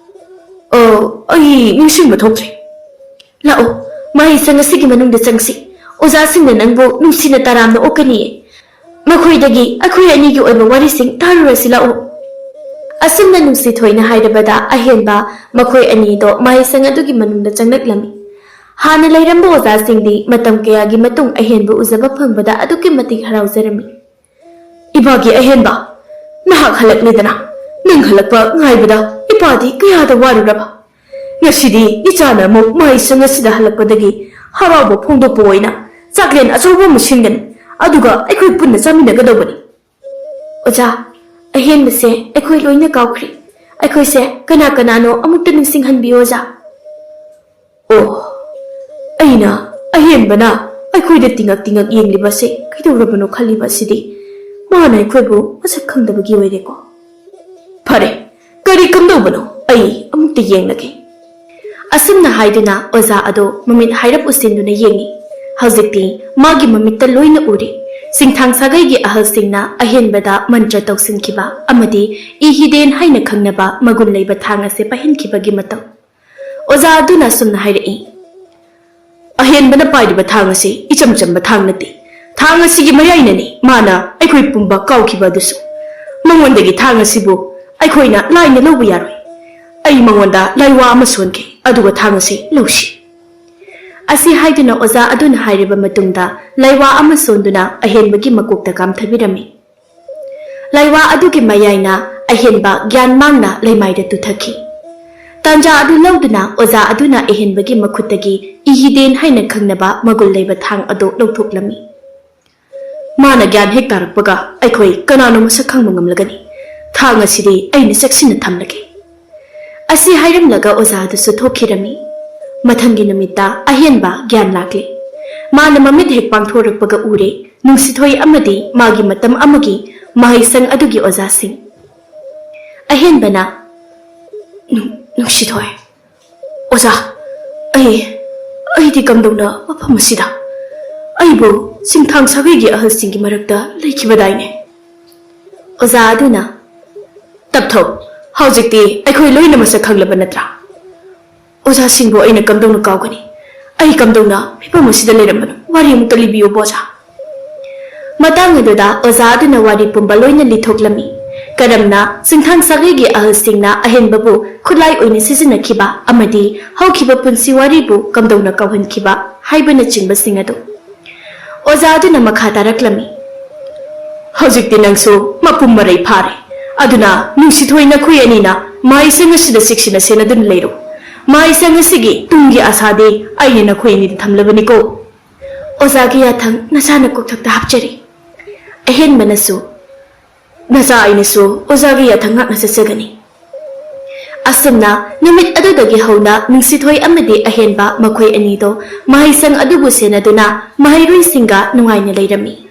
"ꯑ, ꯑꯩ ꯅꯤꯡꯁꯤꯡꯕ ꯊꯣꯛꯇ꯭ꯔꯦ꯫" "ꯂꯥꯛꯑꯣ, ꯃꯍꯩꯁꯪ ꯑꯁꯤꯒꯤ ꯃꯅꯨꯡꯗ ꯆꯪꯁꯤ꯫ ꯑꯣꯖꯥꯁꯤꯡꯅ ꯅꯪꯕꯨ ꯅꯨꯡꯁꯤꯅ ꯇꯔꯥꯝꯅ ꯑꯣꯛꯀꯅꯤꯌꯦ꯫ ꯃꯈꯣꯏꯗꯒꯤ ꯑꯩꯈꯣꯏ ꯑꯅꯤꯒꯤ ꯑꯣꯏꯕ ꯋꯥꯔꯤꯁꯤꯡ ꯇꯥꯔꯨꯔꯁꯤ, ꯂꯥꯛꯑꯣ꯫" ꯑꯁꯨꯝꯅ ꯅꯨꯡꯁꯤꯊꯣꯏꯅ ꯍꯥꯏꯔꯕꯗ ꯑꯍꯦꯟꯕ ꯃꯈꯣꯏ ꯑꯅꯤꯗꯣ ꯃꯍꯩꯁꯪ ꯑꯗꯨꯒꯤ ꯃꯅꯨꯡꯗ ꯆꯪꯂꯛꯂꯝꯃꯤ꯫ ꯍꯥꯟꯅ ꯂꯩꯔꯝꯕ ꯑꯣꯖꯥꯁꯤꯡꯗꯤ ꯃꯇꯝ ꯀꯌꯥꯒꯤ ꯃꯇꯨꯡ ꯑꯍꯦꯟꯕ ꯎꯖꯕ ꯐꯪꯕꯗ ꯑꯗꯨꯛꯀꯤ ꯃꯇꯤꯛ ꯍꯔꯥꯎꯖꯔꯝꯃꯤ꯫ "ꯏꯕꯥꯒꯤ ꯑꯍꯦꯟꯕ, ꯅꯍꯥꯛ ꯍꯜꯂꯛꯂꯦꯗꯅ꯫ ꯅꯪ ꯍꯜꯂꯛꯄ ꯉꯥꯏꯕꯗ ꯏꯄꯥꯗꯤ ꯀꯌꯥꯗ ꯋꯥꯔꯨꯔꯕ꯫ ꯉꯁꯤꯗꯤ ꯏꯆꯥꯅ ꯑꯃꯨꯛ ꯃꯍꯩꯁꯪ ꯑꯁꯤꯗ ꯍꯜꯂꯛꯄꯗꯒꯤ ꯍꯔꯥꯎꯕ ꯐꯣꯡꯗꯣꯛꯄ ꯑꯣꯏꯅ ꯆꯥꯛꯂꯦꯟ ꯑꯆꯧꯕ ꯑꯃ ꯁꯤꯟꯒꯅꯤ, ꯑꯗꯨꯒ ꯑꯩꯈꯣꯏ ꯄꯨꯟꯅ ꯆꯥꯃꯤꯟꯅꯒꯗꯧꯕꯅꯤ꯫" "ꯑꯣꯖꯥ, ꯑꯍꯦꯟꯕꯁꯦ ꯑꯩꯈꯣꯏ ꯂꯣꯏꯅ ꯀꯥꯎꯈ꯭ꯔꯦ꯫ ꯑꯩꯈꯣꯏꯁꯦ ꯀꯅꯥ ꯀꯅꯥꯅꯣ ꯑꯃꯨꯛꯇ ꯅꯤꯡꯁꯤꯡꯍꯟꯕꯤꯌꯨ, ꯑꯣꯖꯥ꯫" "ꯑꯣ, ꯑꯩꯅ, ꯑꯍꯦꯟꯕꯅ ꯑꯩꯈꯣꯏꯗ ꯇꯤꯉꯛ ꯇꯤꯉꯛ ꯌꯦꯡꯂꯤꯕꯁꯦ ꯀꯩꯗꯧꯔꯕꯅꯣ ꯈꯜꯂꯤꯕ ꯑꯁꯤꯗꯤ꯫ ꯃꯥꯅ ꯑꯩꯈꯣꯏꯕꯨ ꯃꯁꯛ ꯈꯪꯗꯕꯒꯤ ꯑꯣꯏꯔꯦꯀꯣ꯫ ꯐꯔꯦ, ꯀꯔꯤ ꯀꯝꯗꯧꯕꯅꯣ? ꯑꯩ ꯑꯃꯨꯛꯇ ꯌꯦꯡꯂꯒꯦ꯫" ꯑꯁꯨꯝꯅ ꯍꯥꯏꯗꯨꯅ ꯑꯣꯖꯥ ꯑꯗꯣ ꯃꯃꯤꯠ ꯍꯥꯏꯔꯞ ꯎꯁꯤꯟꯗꯨꯅ ꯌꯦꯡꯉꯤ꯫ ꯍꯧꯖꯤꯛꯇꯤ ꯃꯥꯒꯤ ꯃꯃꯤꯠꯇ ꯂꯣꯏꯅ ꯎꯔꯦ꯫ ꯁꯤꯡꯊꯥꯡ ꯁꯥꯒꯩꯒꯤ ꯑꯍꯜꯁꯤꯡꯅ ꯑꯍꯦꯟꯕꯗ ꯃꯟꯇ꯭ꯔ ꯇꯧꯁꯤꯟꯈꯤꯕ ꯑꯃꯗꯤ ꯏꯍꯤꯗꯦꯟ ꯍꯥꯏꯅ ꯈꯪꯅꯕ ꯃꯒꯨꯟ ꯂꯩꯕ ꯊꯥꯡ ꯑꯁꯦ ꯄꯥꯏꯍꯟꯈꯤꯕꯒꯤ ꯃꯇꯧ꯫ ꯑꯣꯖꯥ ꯑꯗꯨꯅ ꯑꯁꯨꯝꯅ ꯍꯥꯏꯔꯛꯏ, "ꯑꯍꯦꯟꯕꯅ ꯄꯥꯏꯔꯤꯕ ꯊꯥꯡ ꯑꯁꯤ ꯏꯆꯝ ꯆꯝꯕ ꯊꯥꯡ ꯅꯠꯇꯦ꯫ ꯊꯥꯡ ꯑꯁꯤꯒꯤ ꯃꯌꯥꯏꯅꯅꯤ ꯃꯥꯅ ꯑꯩꯈꯣꯏ ꯄꯨꯝꯕ ꯀꯥꯎꯈꯤꯕ ꯑꯗꯨꯁꯨ꯫ ꯃꯉꯣꯟꯗꯒꯤ ꯊꯥꯡ ꯑꯁꯤꯕꯨ ꯑꯩꯈꯣꯏꯅ ꯂꯥꯏꯅ ꯂꯧꯕ ꯌꯥꯔꯣꯏ꯫ ꯑꯩ ꯃꯉꯣꯟꯗ ꯂꯥꯏꯋꯥ ꯑꯃ ꯁꯣꯟꯒꯦ, ꯑꯗꯨꯒ ꯊꯥꯡ ꯑꯁꯤ ꯂꯧꯁꯤ꯫" ꯑꯁꯤ ꯍꯥꯏꯗꯨꯅ ꯑꯣꯖꯥ ꯑꯗꯨꯅ ꯍꯥꯏꯔꯕ ꯃꯇꯨꯡꯗ ꯂꯥꯏꯋꯥ ꯑꯃ ꯁꯣꯟꯗꯨꯅ ꯑꯍꯦꯟꯕꯒꯤ ꯃꯀꯣꯛꯇ ꯀꯥꯝꯊꯕꯤꯔꯝꯃꯤ꯫ ꯂꯥꯏꯋꯥ ꯑꯗꯨꯒꯤ ꯃꯌꯥꯏꯅ ꯑꯍꯦꯟꯕ ꯒ꯭ꯌꯥꯟ ꯃꯥꯡꯅ ꯂꯩꯃꯥꯏꯗ ꯇꯨꯊꯈꯤ꯫ ꯇꯥꯟꯖꯥ ꯑꯗꯨ ꯂꯧꯗꯨꯅ ꯑꯣꯖꯥ ꯑꯗꯨꯅ ꯑꯍꯦꯟꯕꯒꯤ ꯃꯈꯨꯠꯇꯒꯤ ꯏꯍꯤꯗꯦꯟ ꯍꯥꯏꯅ ꯈꯪꯅꯕ ꯃꯒꯨꯟ ꯂꯩꯕ ꯊꯥꯡ ꯑꯗꯨ ꯂꯧꯊꯣꯛꯂꯝꯃꯤ꯫ "ꯃꯥꯅ ꯒ꯭ꯌꯥꯟ ꯍꯦꯛ ꯇꯥꯔꯛꯄꯒ ꯑꯩꯈꯣꯏ ꯀꯅꯥꯅꯣ ꯃꯁꯛ ꯈꯪꯕ ꯉꯝꯂꯒꯅꯤ꯫ ꯊꯥꯡ ꯑꯁꯤꯗꯤ ꯑꯩꯅ ꯆꯦꯛꯁꯤꯟꯅ ꯊꯝꯂꯒꯦ꯫" ꯑꯁꯤ ꯍꯥꯏꯔꯝꯂꯒ ꯑꯣꯖꯥ ꯑꯗꯨꯁꯨ ꯊꯣꯛꯈꯤꯔꯝꯃꯤ꯫ ꯃꯊꯪꯒꯤ ꯅꯨꯃꯤꯠꯇ ꯑꯍꯦꯟꯕ ꯒ꯭ꯌꯥꯟ ꯂꯥꯛꯂꯦ꯫ ꯃꯥꯅ ꯃꯃꯤꯠ ꯍꯦꯛ ꯄꯥꯡꯊꯣꯔꯛꯄꯒ ꯎꯔꯦ, ꯅꯨꯡꯁꯤꯊꯣꯏ ꯑꯃꯗꯤ ꯃꯥꯒꯤ ꯃꯇꯝ ꯑꯃꯒꯤ ꯃꯍꯩꯁꯪ ꯑꯗꯨꯒꯤ ꯑꯣꯖꯥꯁꯤꯡ꯫ ꯑꯍꯦꯟꯕꯅ, "ꯅꯨꯡ-, ꯅꯨꯡꯁꯤꯊꯣꯏ, ꯑꯣꯖꯥ, ꯑꯩ, ꯑꯩꯗꯤ ꯀꯝꯗꯧꯅ ꯃꯐꯝ ꯑꯁꯤꯗ? ꯑꯩꯕꯨ ꯁꯤꯡꯊꯥꯡ ꯁꯥꯒꯩꯒꯤ ꯑꯍꯜꯁꯤꯡꯒꯤ ꯃꯔꯛꯇ ꯂꯩꯈꯤꯕꯗꯥꯏꯅꯦ?" ꯑꯣꯖꯥ ꯑꯗꯨꯅ, "ꯇꯞꯊꯧ, ꯍꯧꯖꯤꯛꯇꯤ ꯑꯩꯈꯣꯏ ꯂꯣꯏꯅ ꯃꯁꯛ ꯈꯪꯂꯕ ꯅꯠꯇ꯭ꯔꯥ? ꯑꯣꯖꯥꯁꯤꯡꯕꯨ ꯑꯩꯅ ꯀꯝꯗꯧꯅ ꯀꯥꯎꯒꯅꯤ? ꯑꯩ ꯀꯝꯗꯧꯅ ꯐꯤꯕꯝ ꯑꯁꯤꯗ ꯂꯩꯔꯝꯕꯅꯣ? ꯋꯥꯔꯤ ꯑꯃꯨꯛꯇ ꯂꯤꯕꯤꯌꯨꯕ, ꯑꯣꯖꯥ꯫" ꯃꯇꯥꯡ ꯑꯗꯨꯗ ꯑꯣꯖꯥ ꯑꯗꯨꯅ ꯋꯥꯔꯤ ꯄꯨꯝꯕ ꯂꯣꯏꯅ ꯂꯤꯊꯣꯛꯂꯝꯃꯤ꯫ ꯀꯔꯝꯅ ꯆꯤꯡꯊꯥꯡ ꯁꯥꯒꯩꯒꯤ ꯑꯍꯜꯁꯤꯡꯅ ꯑꯍꯦꯟꯕꯕꯨ ꯈꯨꯠꯂꯥꯏ ꯑꯣꯏꯅ ꯁꯤꯖꯤꯟꯅꯈꯤꯕ ꯑꯃꯗꯤ ꯍꯧꯈꯤꯕ ꯄꯨꯟꯁꯤ ꯋꯥꯔꯤꯕꯨ ꯀꯝꯗꯧꯅ ꯀꯥꯎꯍꯟꯈꯤꯕ ꯍꯥꯏꯕꯅꯆꯤꯡꯕꯁꯤꯡ ꯑꯗꯨ꯫ ꯑꯣꯖꯥ ꯑꯗꯨꯅ ꯃꯈꯥ ꯇꯥꯔꯛꯂꯝꯃꯤ, "ꯍꯧꯖꯤꯛꯇꯤ ꯅꯪꯁꯨ ꯃꯄꯨꯝ ꯃꯔꯩ ꯐꯥꯔꯦ꯫ ꯑꯗꯨꯅ ꯅꯨꯡꯁꯤꯊꯣꯏ, ꯅꯈꯣꯏ ꯑꯅꯤꯅ ꯃꯍꯩꯁꯪ ꯑꯁꯤꯗ ꯆꯦꯛꯁꯤꯟꯅ ꯁꯦꯟꯅꯗꯨꯅ ꯂꯩꯔꯣ꯫ ꯃꯍꯩꯁꯪ ꯑꯁꯤꯒꯤ ꯇꯨꯡꯒꯤ ꯑꯁꯥꯗꯤ ꯑꯩꯅ ꯅꯈꯣꯏ ꯑꯅꯤꯗ ꯊꯝꯂꯕꯅꯤꯀꯣ꯫" ꯑꯣꯖꯥꯒꯤ ꯌꯥꯊꯪ ꯅꯆꯥꯅ ꯀꯣꯛꯊꯛꯇ ꯍꯥꯞꯆꯔꯤ꯫ ꯑꯍꯦꯟꯕꯅꯁꯨ, "ꯅꯆꯥ ꯑꯩꯅꯁꯨ ꯑꯣꯖꯥꯒꯤ ꯌꯥꯊꯪ ꯉꯥꯛꯅ ꯆꯠꯆꯒꯅꯤ꯫" ꯑꯁꯨꯝꯅ ꯅꯨꯃꯤꯠ ꯑꯗꯨꯗꯒꯤ ꯍꯧꯅ ꯅꯨꯡꯁꯤꯊꯣꯏ ꯑꯃꯗꯤ ꯑꯍꯦꯟꯕ ꯃꯈꯣꯏ ꯑꯅꯤꯗꯣ ꯃꯍꯩꯁꯪ ꯑꯗꯨꯕꯨ ꯁꯦꯟꯅꯗꯨꯅ ꯃꯍꯩꯔꯣꯏꯁꯤꯡꯒ ꯅꯨꯡꯉꯥꯏꯅ ꯂꯩꯔꯝꯃꯤ꯫